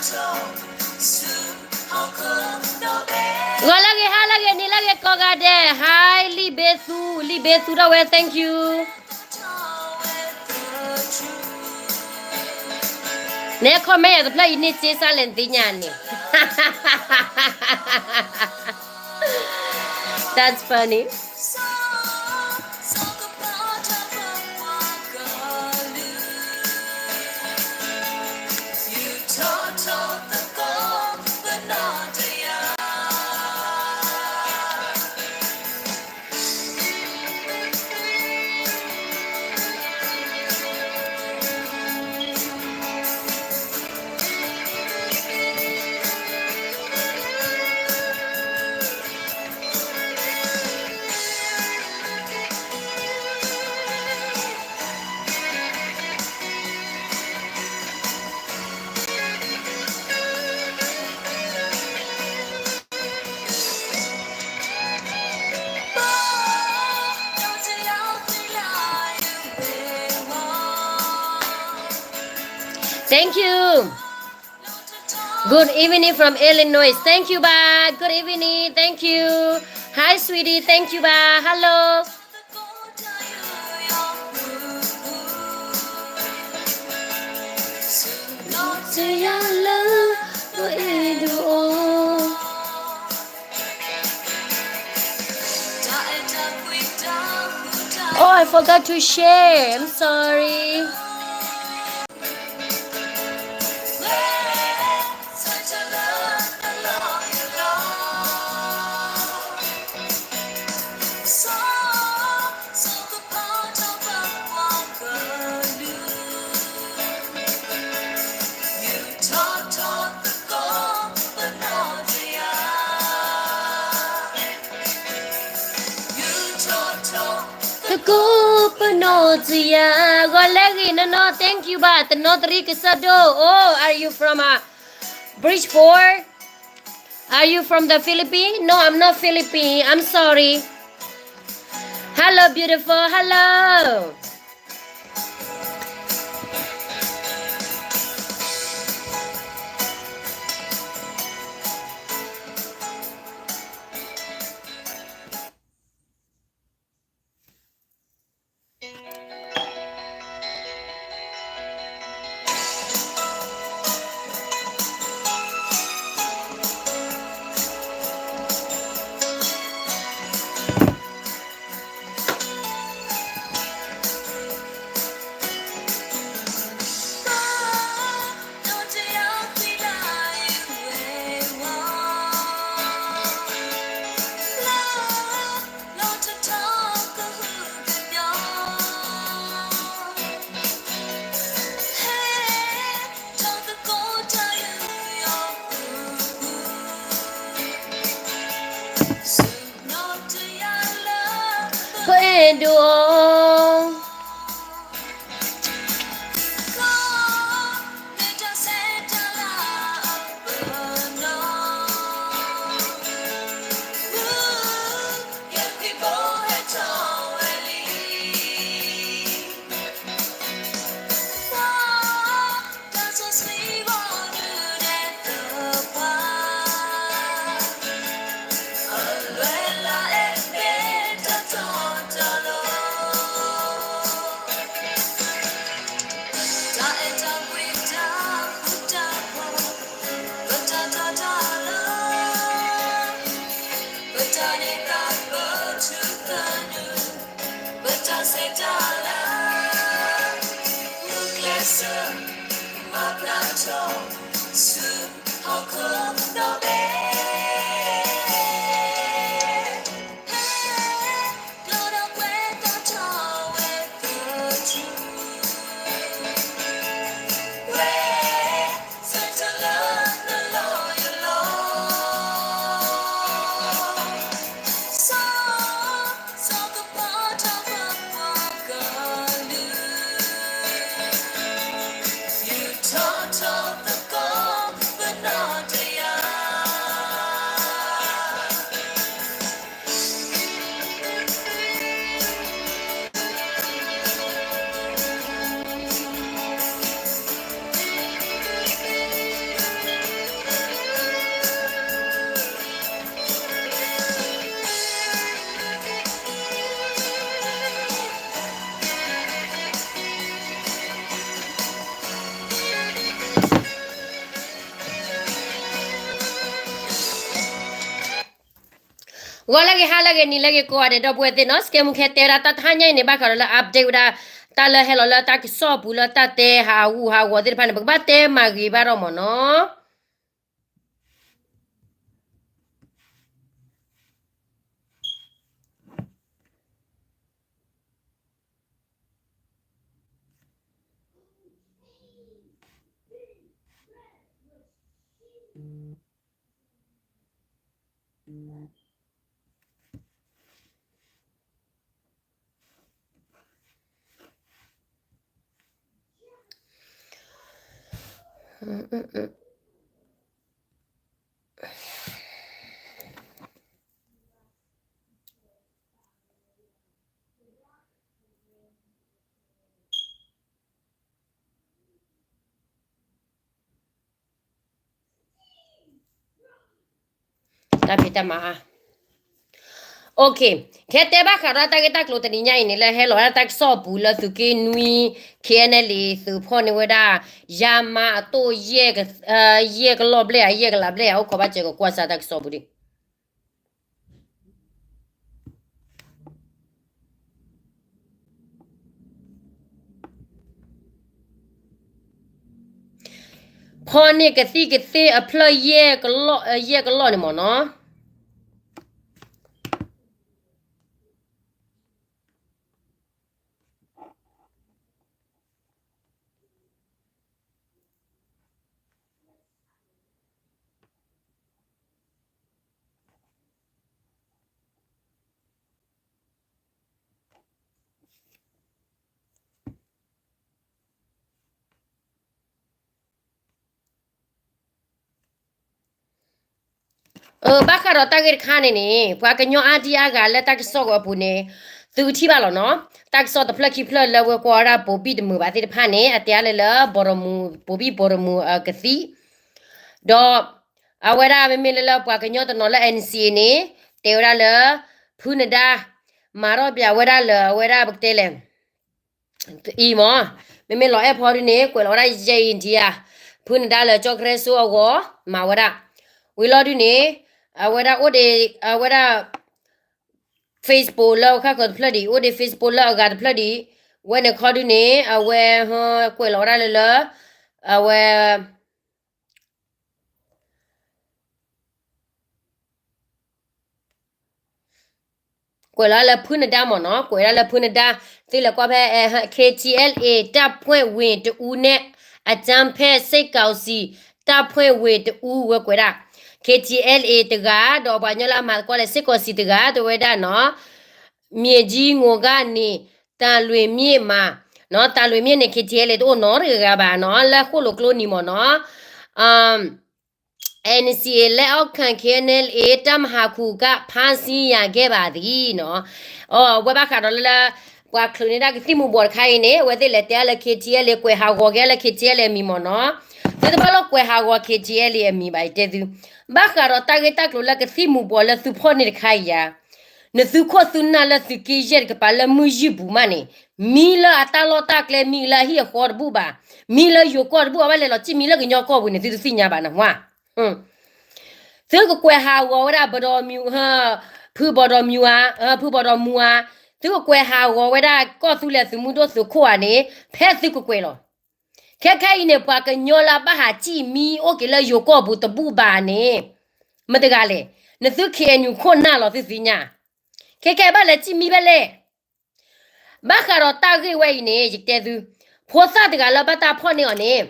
ဂီၤလၢဂ့ၤ ဟါလၢဂ့ၤ နံၤလၢဂ့ၤ ကိးဂၤဒဲး ဟါ လံာ်ဘ့သူ လံာ်ဘ့သူထီၣ်ဝဲ thank you. နဲ comment ယၤတဖျၢၣ်အံၤန့ၣ် စ့စါလဲၣ်နသ့ၣ်ညါန့ၣ် That's funny. Thank you. Good evening from Illinois. Thank you, bye. Good evening. Thank you. Hi, sweetie. Thank you, bye. Hello. Oh, I forgot to share. I'm sorry. Thank you ဘၣ် တနီသရံကစၢၢ်ဒိၣ် Oh, are you from uh, Bridgeport? Are you from the Philippines? No, I'm not Philippine. I'm sorry. Hello, beautiful. Hello. ဂီၤလၢအဂ့ၤ ဟါလၢအဂ့ၤ နံၤလၢအဂ့ၤ ကိးဂၤဒဲး ဒီပုၢ်ဝဲၢ်သ့ၣ်နီၤ, စကဲမူခဲတဲဝဲဒၣ် တၢ်တဟါညါအံၤန့ၣ် ဘၣ်ဃးဒီးလၢ update ဝဲဒၣ် တၢ်လၢဟဲလီၤလၢတၢ်ကစီၣ်ပူၤလၢတၢ်တဲဟးဂူာ်ဟးဂီၤသ့ၣ်တဖၣ်န့ၣ် ပကဘၣ်တဲမၤဂ့ၤဘၣ်ဒီးမ့ၢ်နီၤ. တၢ်ဖံးတၢ်မၤအါ. OK, ခဲတဲဘၣ်ဃးဒီးတၢ်ဂ့ၢ်တၢ်ကျိၤတနံၤညါအံၤန့ၣ် လၢဟဲလီၤဝဲဒၣ်တၢ်ကစီၣ်ပူၤလၢသုးက့နွံ K N L A သုးဖီၣ်န့ၢ်ဝဲဒၣ် ယါမါအတိၢ် ယဲၢ်ကလီၢ်ဘျဲၣ်ဧါ ယဲၢ်ကလးဘျဲၣ်ဧါ အိၣ်ခိးဘၣ်စၢၤကကွၢ်စၢ်တၢ်ကစီၣ်ပူၤဒံး ဖီၣ်န့ၢ်ကသံၣ်ကသ့အဖျၢၣ် ယဲၢ်ကလီၢ်န့ၣ်မ့ၢ်နီၤ. ဘၣ်ဃးဒီးတၢ်ဂ့ၢ်တခါန့ၣ်န့ၣ် ပှၤကညီအါဒံအါဂၤလၢတၢ်ကစီၣ်အပူၤန့ၣ် သုကထံၣ်ဘၣ်လီၤနီၤ. တၢ်ကစီၣ်တဖျၢၣ်ခံဖျၢၣ်လၢဝဲကွၢ်ဝဲဒၣ်ပိာ်ဘံၣ်တမုာ်ဘၣ်သ့ၣ်တဖၣ်န့ၣ် အတဲအါလၢလၢ ပိာ်ဘံၣ်ပိာ်တမုာ်အကသံၣ် ဒီး အဝဲဒၣ်မ့မ့ၢ်လၢလၢပှၤကညီတနီၤလၢ N C A န့ၣ် တဲဝဲဒၣ်လၢ ဖုနဒါ မၤထီၣ်ပၠးဝဲဒၣ်လၢအဝဲဒၣ်ပကတဲလဲၣ် အံၤမ့ၢ် မ့မ့ၢ်လီၤအဲၣ်ဖီဒုန့ၣ် ကွဲးလီၤဝဲဒၣ်ယဲအံၤဒံဧါ ဖုနဒါလၢကၠီကရဲစိအဂီၢ် မၤဝဲဒၣ် ဝံၤလီၤဒုန့ၣ် အဝဲဒၣ်အိၣ်ဒံး အဝဲဒၣ် Facebook လၢခါခီတဖျၢၣ်ဒံး အိၣ်ဒံး Facebook လၢအဂၤတဖျၢၣ်ဒံး ဝဲန့ၣ်ခီဒုန့ၣ် အဝဲ ကွဲးလီၤဝဲဒၣ်လၢလၢ အဝဲ ကွဲးလီၤလၢဖုနဒါမ့ၢ်နီၤ ကွဲးဒၣ်လၢဖုနဒါ သ့ၣ်လဲၤကွၢ်ဖဲ K T L A တပ်ဖွဲ့ဝင်တစ်ဦးနဲ့ အကြမ်းဖက်စစ်ကောင်စီတပ်ဖွဲ့ဝင်တစ်ဦး ဝဲကွဲးဒၣ် K T L A တဂၤ ဒီးပှၤကညီလၢအမၤသကိးလၢ စစ်ကောင်စီ တဂၤ တဲဝဲဒၣ်နီၤ မြေကြီးငိုကန့ၣ် တၢ်လွေမြေမှာ တၢ်လွေမြေန့ၣ် K T L A တအိၣ်နီတဂၤဘၣ်နီၤ လၢဃိၣ်လိာ်ကျိနံၤမ့ၢ်နီၤ NCA လက်အောက်ခံ K N L A တပ်မဟာခုက ဖမ်းဆီးရမိခဲ့ပါသည်နီၤ အဝဲဘၣ်ဃးဒီးလၢလၢ ပှၤချုးန့ၢ်ဒၣ်ကသံၣ်မူၤဘှီးတခါအံၤန့ၣ် အဝဲသ့ၣ်လဲၤတဲအါလၢ K T L A ကွဲးဟးဂီၤက့ၤလၢ K T L A အမံၤမ့ၢ်နီၤ သုတဘၣ်လီၤကွဲးဟးဂီၤ K T L A အမံၤဘၣ် ယတဲသု ဘၣ်ဃးဒီးတၢ်ဂ့ၢ်တၢ်ကျိၤလၢကသံၣ်မူၤဘှီးလၢသုဖီၣ်န့ၢ်တခါအံၤဧါ နသုခိၣ်သုနၢ်လၢသုးက့ယဲၢ်တကပၤလၢမုၢ်ယုၢ်ပူၤမးန့ၣ် မံလၢအတၢ်လီၢ်တၢ်ကျဲ မံလၢအဟံၣ်အဃီတဘူၣ်ဘၣ် မံလၢယိၤကီၢ်တဘူၣ် အဝဲလဲၤလီၤစံၣ်မံလၢကညီကီၢ်ပူၤန့ၣ် သုတသ့ၣ်ညါဘၣ်နဟါ သုကကွဲးဟးဂီၤဝဲဒၣ်ဘီဒီးမူၤ ဖုဘီဒီးမူၤဧါ ဖုဘီဒီးမူၤဧါ သုကကွဲးဟးဂီၤဝဲဒၣ် ကီၢ်သူလ့ၤသုးမုၢ်ဒိၣ်သုးခိၣ်ဧါန့ၣ် ဖဲသုကကွဲးလီၤ ခဲခဲအံၤန့ၣ် ပှၤကညီလၢအဘၣ်ဟးစံၣ်မံအိၣ်က့ၤလၢယိၤကီၢ်ပူၤတဘူၣ်ဘၣ်န့ၣ် မတဂၤလဲၣ် နသု K N U ခိၣ်နၢ်လီၤသုသ့ၣ်ညါ ခဲခဲအံၤဘၣ်လဲၤစံၣ်မံဖဲလဲၣ် ဘၣ်ဃးဒီးတၢ်ဂ့ၢ်ဝဲအံၤန့ၣ် ယတဲသု ဖိသၣ်တဂၤလၢဘၣ်တၢ်ဖီၣ်န့ၢ်အီၤန့ၣ်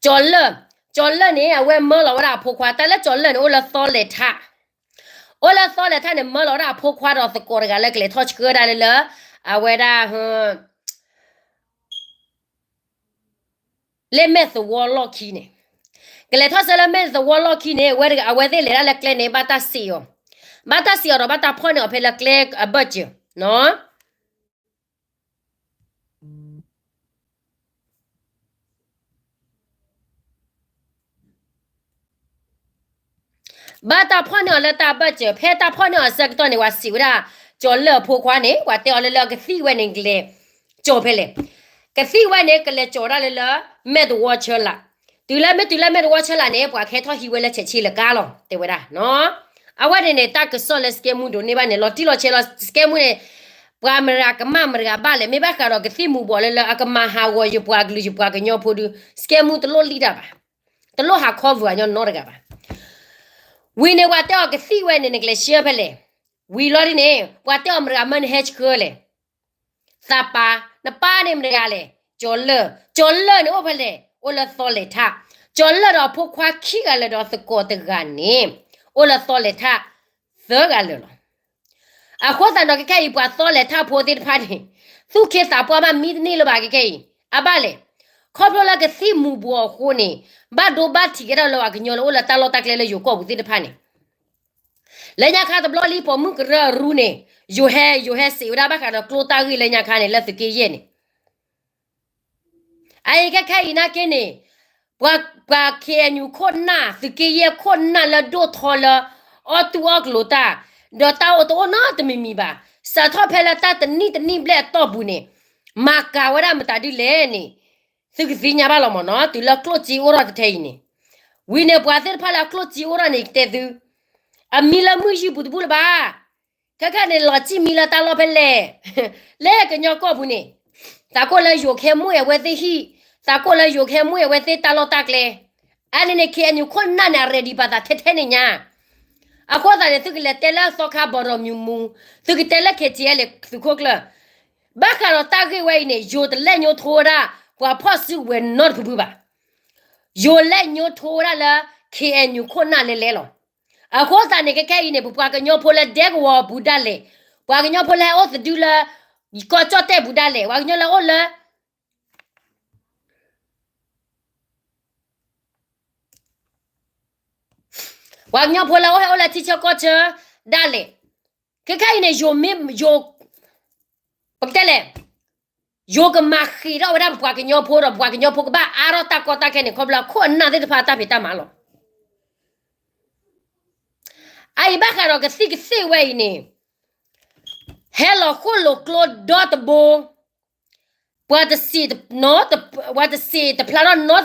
ကၠီၤလၢၢ်, ကၠီၤလၢၢ်န့ၣ် အဝဲမၢလီၤဝဲဒၣ်အဖိခွါ တၢ်လၢကၠီၤလၢၢ်န့ၣ် အိၣ်လၢသီလဲၤထး, အိၣ်လၢသီလဲၤထးန့ၣ် မၢလီၤဝဲဒၣ်အဖိခွါဒီးသကိးတဂၤလၢကလဲၤထီၣ်ဆှၢဒၣ်လၢလၢ အဝဲဒၣ် လၢမဲာ်သဝီလီၢ်ခံန့ၣ်, ကလဲၤထီၣ်ဆှၢလၢမဲာ်သဝီလီၢ်ခံန့ၣ် အဝဲသ့ၣ်လဲၤဒၣ်လၢကျဲန့ၣ် ဘၣ်တၢ်စံးအီၤ, ဘၣ်တၢ်စံးအီၤဒီးဘၣ်တၢ်ဖီၣ်န့ၢ်အီၤဖဲလၢကျဲအဘၢၣ်စၢၤနီၤ ဘၣ်တၢ်ဖီၣ်န့ၢ်အီၤလၢတၢ်ဘၢၣ်စၢၤ, ဖဲတၢ်ဖီၣ်န့ၢ်အီၤအဆၢကတီၢ်န့ၣ် ပှၤစံးဝဲဒၣ် ကၠီၤလၢၢ်အဖိခွါန့ၣ် ပှၤတဲအီၤလၢလၢကသံၣ်ဝဲန့ၣ် ကလဲၤကၠီၤဖဲလဲၣ်, ကသံၣ်ဝဲန့ၣ် ကလဲၤကၠီၤဒၣ်လၢလၢ မဲာ်သဝီဆၢလာ်, တုၤလၢမ့ၢ်တုၤလၢမဲာ်သဝီဆၢလာ်န့ၣ် ပှၤကဟဲထီၣ်ဟံးဝဲလၢဆဲးဆ့လၢကါလီၤ တဲဝဲဒၣ်နီၤ အဝဲန့ၣ်န့ၣ် တၢ်ကစီၣ်လၢ scam ဒိးန့ၢ်ဘၣ်န့ၣ် လီၤတံၢ်လီၤဆဲးလီၤ. Scam န့ၣ် ပှၤမတၤကမၣ်မတၤဘၣ်လဲၣ်, မ့ၢ်ဘၣ်ဃးဒီးကသံၣ်မူၤဘှီးလၢလၢအကမၤဟးဂီၤယပှၤကလုာ်ယပှၤကညီဖိဒုး scam တလိၣ်လံၣ်တၢ်ဘၣ်, တလိၣ်ဟး cover ညီနီတဂၤဘၣ်. ဝံၤန့ၣ် ပှၤတဲအီၤကသံၣ်ဝဲန့ၣ် နကလဲၤရှဲဖဲလဲၣ်. ဝံၤလီၤဒ်န့ၣ် ပှၤတဲအီၤမတၤကမၣ်နဟဲဆှၢလဲၣ်. သးပၢ်, နပၢ်န့ၣ်မတၤတဂၤလဲၣ်, ကၠီၤလၢၢ်, ကၠီၤလၢၢ်န့ၣ်အိၣ်ဖဲလဲၣ်, အိၣ်လၢသီလဲၤထၣ်, ကၠီၤလၢၢ်ဒီးအဖိခွါခံဂၤလၢာ်ဒီးသကိးတဂၤန့ၣ် အိၣ်လၢသီလဲၤထၣ် သၢဂၤလၢာ်လီၤ. အဃိသတးဒီး ခဲခဲအံၤ ပှၤသီလဲၤထၣ်ဖိသ့ၣ်တဖၣ်န့ၣ် သူၣ်က့သးပှၢ်မးမံတန့ၢ်လၢၤဘၣ် ခဲခဲအံၤ, အဘၣ်လဲၣ်, ခီဖျိလၢကသံၣ်မူၤဘှီးအဃိန့ၣ် ဘၣ်ဒိဘၣ်ထံးကဲထီၣ်လၢပှၤကညီလၢအိၣ်လၢတၢ်လီၢ်တၢ်ကျဲလၢယိၤကီၢ်ပူၤသ့ၣ်တဖၣ်န့ၣ် လၢညါခါတဘျီလံ ပိာ်မုၣ်ကရၢအရူန့ၣ် ယိၤဟဲ ယိၤဟဲစံးဝဲဒၣ်ဘၣ်ဃးဒီးကျိတၢ်ဂ့ၢ်လၢညါခါန့ၣ် လၢသုးက့ယဲၢ်န့ၣ် အအံၤခဲခဲအံၤနာ်က့န့ၣ် ပှၤ ပှၤ K N U ခိၣ်နၢ် သုးက့ယဲၢ်ခိၣ်နၢ်လၢဒိၣ်ထီလၢ အီၣ်တူၢ်အီၣ်ကျိၤတၢ် ဒီးတၢ်အိၣ်တအိၣ်နီတမံၤမံၤဘၣ်, စးထီၣ်ဖဲလၢတၢ်တနံၣ်တနံၣ်ဘျဲၣ်အတီၢ်ပူၤန့ၣ် မၤကၤဝဲဒၣ်မတၤဒ်လဲၣ်န့ၣ် သုကသ့ၣ်ညါဘၣ်လီၤမ့ၢ်နီၤ. တုၤလၢကျိၣ်စ့အိၣ်ထီၣ်တထဲအံၤန့ၣ် ဝံၤန့ၣ် ပှၤသ့ၣ်တဖၣ်လၢအကျိၣ်စ့အိၣ်ထီၣ်န့ၣ် ကတဲသု အမံလၢမုၢ်ယုၢ်ပူၤတဘူၣ်လၢၤဘၣ်. ခဲခဲန့ၣ် လီၤစံၣ်မံလၢတၢ်လီၢ်ဖဲလဲၣ်, လၢကညီကီၢ်ပူၤန့ၣ် သးကိၣ်လၢယိၤကဟဲမူအဲၤဝဲသ့ၣ်ဟံၣ်, သးကိၣ်လၢယိၤကဟဲမူအဲၤဝဲသ့ၣ်တၢ်လီၢ်တၢ်ကျဲ, အန့ၣ်န့ၣ် K N U ခိၣ်နၢ်န့ၣ် အready ဘၣ်သးထဲထဲန့ၣ်ညါ. အဃိသတးန့ၣ် သုကလဲၤတဲလၢသီခါဘီၣ်ဒီးမုၢ်မူ, သုကတဲလၢ K T L သုးခိၣ်ကျၢၢ်, ဘၣ်ဃးဒီးတၢ်ဂ့ၢ်ဝဲအံၤန့ၣ် ယိၤတလဲၤညိထိဝဲဒၣ် ပှၤဖီၣ်စုကဝဲၤနီတဖုဖုဘၣ်. ယိၤလဲၤညိထိဝဲဒၣ်လၢ K N U ခိၣ်နၢ်လဲၤလဲၤလီၤ. အဃိသတးန့ၣ် ခဲခဲအံၤန့ၣ် ပပှၤကညီဖိလၢဒဲကဝီၤအပူၤဒၣ်လဲာ်, ပှၤကညီဖိလၢဟဲအိၣ်သဒုလၢ ကီၢ်ကၠီၣ်တဲၣ်ပူၤဒၣ်လဲာ်, ပှၤကညီလၢအိၣ်လၢ ပှၤကညီဖိလၢအိၣ်ဟဲအိၣ်လၢထံဆၢကီၢ်ဆၢဒၣ်လဲာ်, ခဲခဲအံၤန့ၣ် ယိၤမ့ၢ်ယိၤ ပကတဲလဲၣ်, ယိၤကမၤဃံးထီၣ်ဝဲဒၣ်ပပှၤကညီဖိဒီး ပှၤကညီဖိကဘၣ်အါထီၣ်တၢ်ကီတၢ်ခဲန့ၣ် ခီဖျိခိၣ်အနၢ်သ့ၣ်တဖၣ်အတၢ်ဖံးတၢ်မၤလီၤ. အအံၤဘၣ်ဃးဒီးကသံၣ်ကသ့ၣ်ဝဲအံၤန့ၣ် ဟဲလီၤဃိၣ်လိာ်ကျိဒီတဘိ ပှၤတစံး, ပှၤတစံးတဖျါထီၣ်နီတတီၤဘၣ်, ပှၤမ့ၢ်တစံးကၢ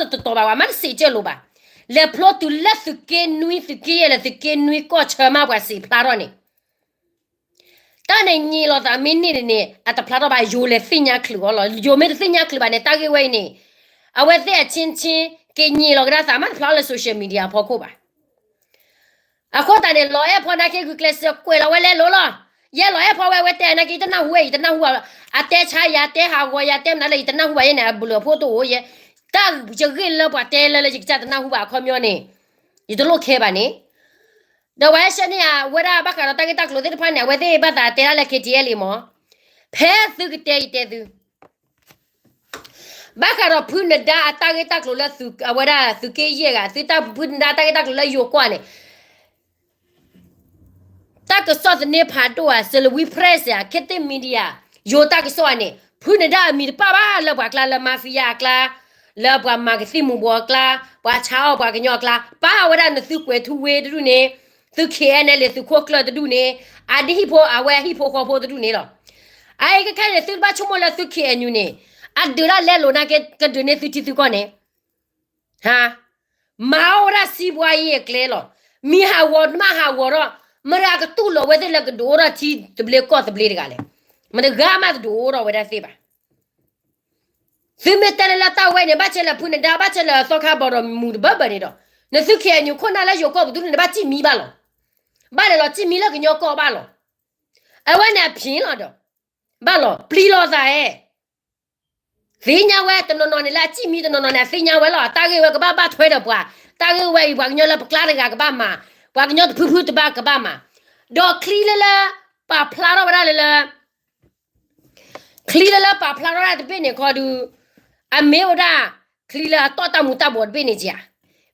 လိာ်ဘၣ်, လဲၤဖျိတုၤလၢသုးက့နွံ သုးက့ယဲၢ်လၢ သုးက့နွံကီၢ်ဆၢမး ပှၤစံးဖျါထီၣ်န့ၣ် တၢ်န့ၣ်ညံးလိာ်သးမ့ၢ်န့ၢ်ဒ်န့ၣ် အတဖျါထီၣ်ဘၣ်, ယိၤလဲၤသ့ၣ်ညါချုးအီၤလီၤ. ယိၤမ့ၢ်တသ့ၣ်ညါချုးဘၣ်န့ၣ် တၢ်ဂ့ၢ်ဝဲအံၤန့ၣ် အဝဲသ့ၣ်အချင်းချင်း က့ၤညံးလီၤကဒါသး မ့ၢ်တဖျါလၢ social media အဖီခိၣ်ဘၣ်. အဃိသတးန့ၣ် လီၤအဲၣ်ဖီနာ်က့ ဂုာ်ကျဲးစၢးကွဲးလီၤဝဲလဲလိၤလီၤ. ယဲလီၤအဲၣ်ဖီဝဲ အဝဲတဲနာ်က့ ယတနၢ်ဟူဝဲအံၤ ယတနၢ်ဟူဘၣ်, အတဲဆါယၤ တဲဟးဂီၤယၤ တဲမနုၤလၢယတနၢ်ဟူဘၣ်ယဲန့ၣ် အဘျုးအဖှိၣ်တအိၣ်ယဲ, တၢ်ယဂ့ၢ်လၢပှၤတဲလၢလၢယကစၢ်တနၢ်ဟူဘၣ်အခီပညီန့ၣ် ယတလိၣ်ခဲဘၣ်န့ၣ် ဒီးပှၤဟဲဆှၢန့ၢ်အဝဲဒၣ်ဘၣ်ဃးဒီးတၢ်ဂ့ၢ်တၢ်ကျိၤသ့ၣ်တဖၣ်န့ၣ် အဝဲသ့ၣ်ဘၣ်သးတဲဒၣ်လၢ K T L အံၤမ့ၢ်, ဖဲသုကတဲယတဲသု ဘၣ်ဃးဒီးဖုနဒါအတၢ်ဂ့ၢ်တၢ်ကျိၤလၢသုး အဝဲဒၣ်သုးက့ယဲၢ်ဂၤ သုတၢ်ဖုနဒါတၢ်ဂ့ၢ်တၢ်ကျိၤလၢယိၤကီၢ်န့ၣ် တၢ်ကစီၣ်သန့ဖးဒိၣ်ဧါ, Salween Press ဧါ, Khit Thit Media, ယိၤတၢ်ကစီၣ်ဧါန့ၣ် ဖုနဒါအမံၤတပာ်ဘၣ်လၢပှၤကျါ လၢ mafia အကျါ, လၢပှၤမၤကသံၣ်မူၤဘှီးအကျါ, ပှၤဆါအီၣ်ပှၤကညီအကျါ, ပာ်ဝဲဒၣ်နသုကွဲၤထူဝ့တဒူၣ်န့ၣ်, သု K N L သုးခိၣ်ကျၢၢ်တဒူၣ်န့ၣ်, အဒ်ဟံၣ်ဖိအဝဲဟံၣ်ဖိဃီဖိတဒူၣ်န့ၣ်လီၤ. အအံၤခဲခဲန့ၣ် သုတဘၣ်ဆိကမိၣ်လၢသု K N U န့ၣ် အဒုးဒၣ်လဲလိာ်နာ်က့ ကဒုးန့ၢ်သုထံသုကီၢ်န့ၣ် ဟါ, မၤအီၣ်ဝဲဒၣ်စံးပှၤယံၤအကျဲလီၤ. မံၤဟးဂီၤမးဟးဂီၤဒီး မတၤကတူၢ်လိာ်ဝဲသ့ၣ်လၢကဒုးအိၣ်ထီၣ်ထံသဘျ့ကီၢ်သဘျ့တဂၤလဲၣ်. မတၤဂၤမးတဒုးအိၣ်ထီၣ်ဝဲဒၣ်သ့ၣ်ဘၣ်. သုမ့ၢ်တဲလၢလၢတၢ်ဝဲန့ၣ် ဘၣ်ဆဲးလၢဖုနဒါ ဘၣ်ဆဲးလၢသီခါဘီၣ်ဒီးမူၤတဘၢဘၢန့ၣ်ဒီး နသု K N U ခိၣ်နၢ်လၢယိၤကီၢ်ပူၤတဒူၣ်န့ၣ် နဘၣ်စံၣ်မံဘၣ်လီၤ. ဘၣ်လဲၤလီၤစံၣ်မံလၢကညီကီၢ်ဘၣ်လီၤ. အဝဲန့ၣ်အဖံးလီၤဒီး ဘၣ်လီၤ ပျံၤလီၤသးဧါ သ့ၣ်ညါဝဲတနီၤနီၤန့ၣ် လၢအစံၣ်မံတနီၤနီၤန့ၣ် အသ့ၣ်ညါဝဲလီၤ. တၢ်ဂ့ၢ်ဝဲကဘၣ်ဘၣ်ထွဲဒီးပှၤ, တၢ်ဂ့ၢ်ဝဲအံၤ ပှၤကညီလၢပကျါတဂၤကဘၣ်မၤ, ပှၤကညီတဖုဖုတဘၣ်ကဘၣ်မၤ, ဒီးချံလၢလၢပာ်ဖျါထီၣ်ဝဲဒၣ်လၢလၢ ချံလၢလၢပာ်ဖျါထီၣ်ဝဲဒၣ်တဘ့ၣ်န့ၣ်ခီဒုး, အမ့ၢ်ဝဲဒၣ် ချံလၢအတီၣ်တၢ်မူၤတၢ်ဘှီးတဘ့ၣ်န့ၣ်ကဧါ.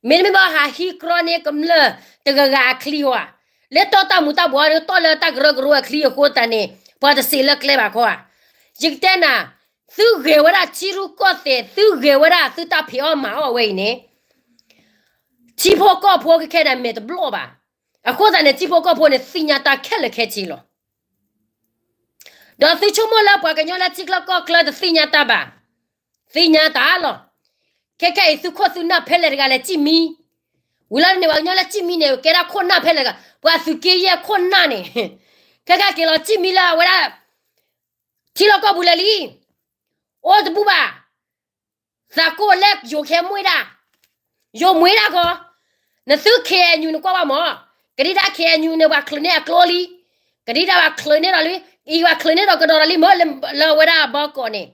မ့တမ့ၢ်ဘၣ်ဟးဟံးကြီန့ၢ်ကမျၢၢ်တဂၤဂၤအချံဧါ. လၢတီၣ်တၢ်မူၤတၢ်ဘှီးဒီး တီၣ်လၢတၢ်ကရၢကရိအချံအဃိသတးန့ၣ် ပှၤတစံးလၢကျဲဘၣ်ခီဧါ. ယကတဲနၤ, သုဂဲၤဝဲဒၣ်ထံရူၢ်ကီၢ်သဲး, သုဂဲၤဝဲဒၣ်သုတၢ်ဖံးအီၣ်မၤအီၣ်ဝဲအံၤန့ၣ် ထံဖိကီၢ်ဖိခဲခဲန့ၣ် မဲာ်တဘျီၣ်ဘၣ်. အဃိသတးန့ၣ် ထံဖိကီၢ်ဖိန့ၣ် သ့ၣ်ညါတၢ်ခဲလၢာ်ခဲဆ့လီၤ. ဒီးသုဆိကမိၣ်လၢပှၤကညီလၢထံချၢကီၢ်ချၢတသ့ၣ်ညါတၢ်ဘၣ်, သ့ၣ်ညါတၢ်လီၤ. ခဲခဲအံၤ သုခိၣ်သုနၢ်ဖဲလဲၣ်တဂၤလဲၣ် စံၣ်မံ, ဝံၤလီၤန့ၣ် ပှၤကညီလၢစံၣ်မံန့ၣ် ကဲဒၣ်ခိၣ်နၢ်ဖဲလဲၣ်, ပှၤသုးက့ယဲၢ်ခိၣ်နၢ်န့ၣ် ခဲခါက့ၤလီၤစံၣ်မံလၢအဝဲဒၣ် ထံလီၢ်ကီၢ်ပူၤလၢာ်လံ, အိၣ်တဘူၣ်ဘၣ်, သးကိၢ်လဲၣ်ယိၤခဲမွ့ဒၣ်, ယိၤမွ့ဒၣ်ခီ, နသု KNU နကွၢ်ဘၣ်မး, ကဒံဒၣ် KNU န့ၣ် ပှၤချုးန့ၢ်အကျိလံ, ကဒံဒၣ်ပှၤချုးန့ၢ်ဒီးလံ, အံၤပှၤချုးန့ၢ်ဒီးကဒီးဒီးလံမး, လၢအဝဲဒၣ်အဘီကီးန့ၣ်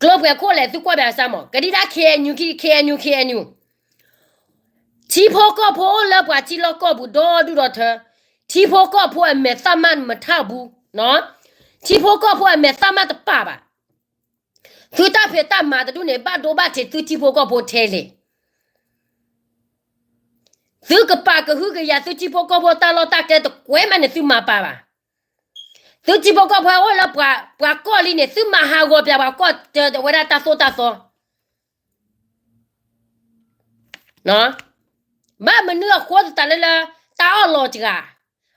ကျိပှဲၤခိၣ်လဲၣ် သုကွၢ်ဘၣ်စၢ်မး, ကဒံဒၣ် KNU, KNU, KNU, ထံဖိကီၢ်ဖိအိၣ်လၢပှၤထံလီၢ်ကီၢ်ပူၤဒီဒူၣ်ဒီထၢ, ထံဖိကီၢ်ဖိအမဲာ်သၣ်မၢ်မထၣ်ဘူး, ထံဖိကီၢ်ဖိအမဲာ်သၣ်မၢ်တပာ်ဘၣ်, သုတၢ်ဖံးတၢ်မၤတဒူၣ်န့ၣ် ဘၣ်ဒိဘၣ်ထံးသုထံဖိကီၢ်ဖိထဲလဲၣ်, သုကပာ်ကဟုကယာ်သုထံဖိကီၢ်ဖိတၢ်လီၢ်တၢ်ကျဲတကွဲးမးန့ၣ် သုမၤပာ်ဘၣ်, သုထံဖိကီၢ်ဖိအိၣ်လၢပှၤကီၢ်လံန့ၣ် သုမၤဟးဂီၤပၠးပှၤကီၢ်တဝဲဒၣ်တၢ်သိၣ်တၢ်သီ ဘၣ်မနုၤအဃိသတးလၢလၢ တၢ်အီၣ်လီၤတဂၤ,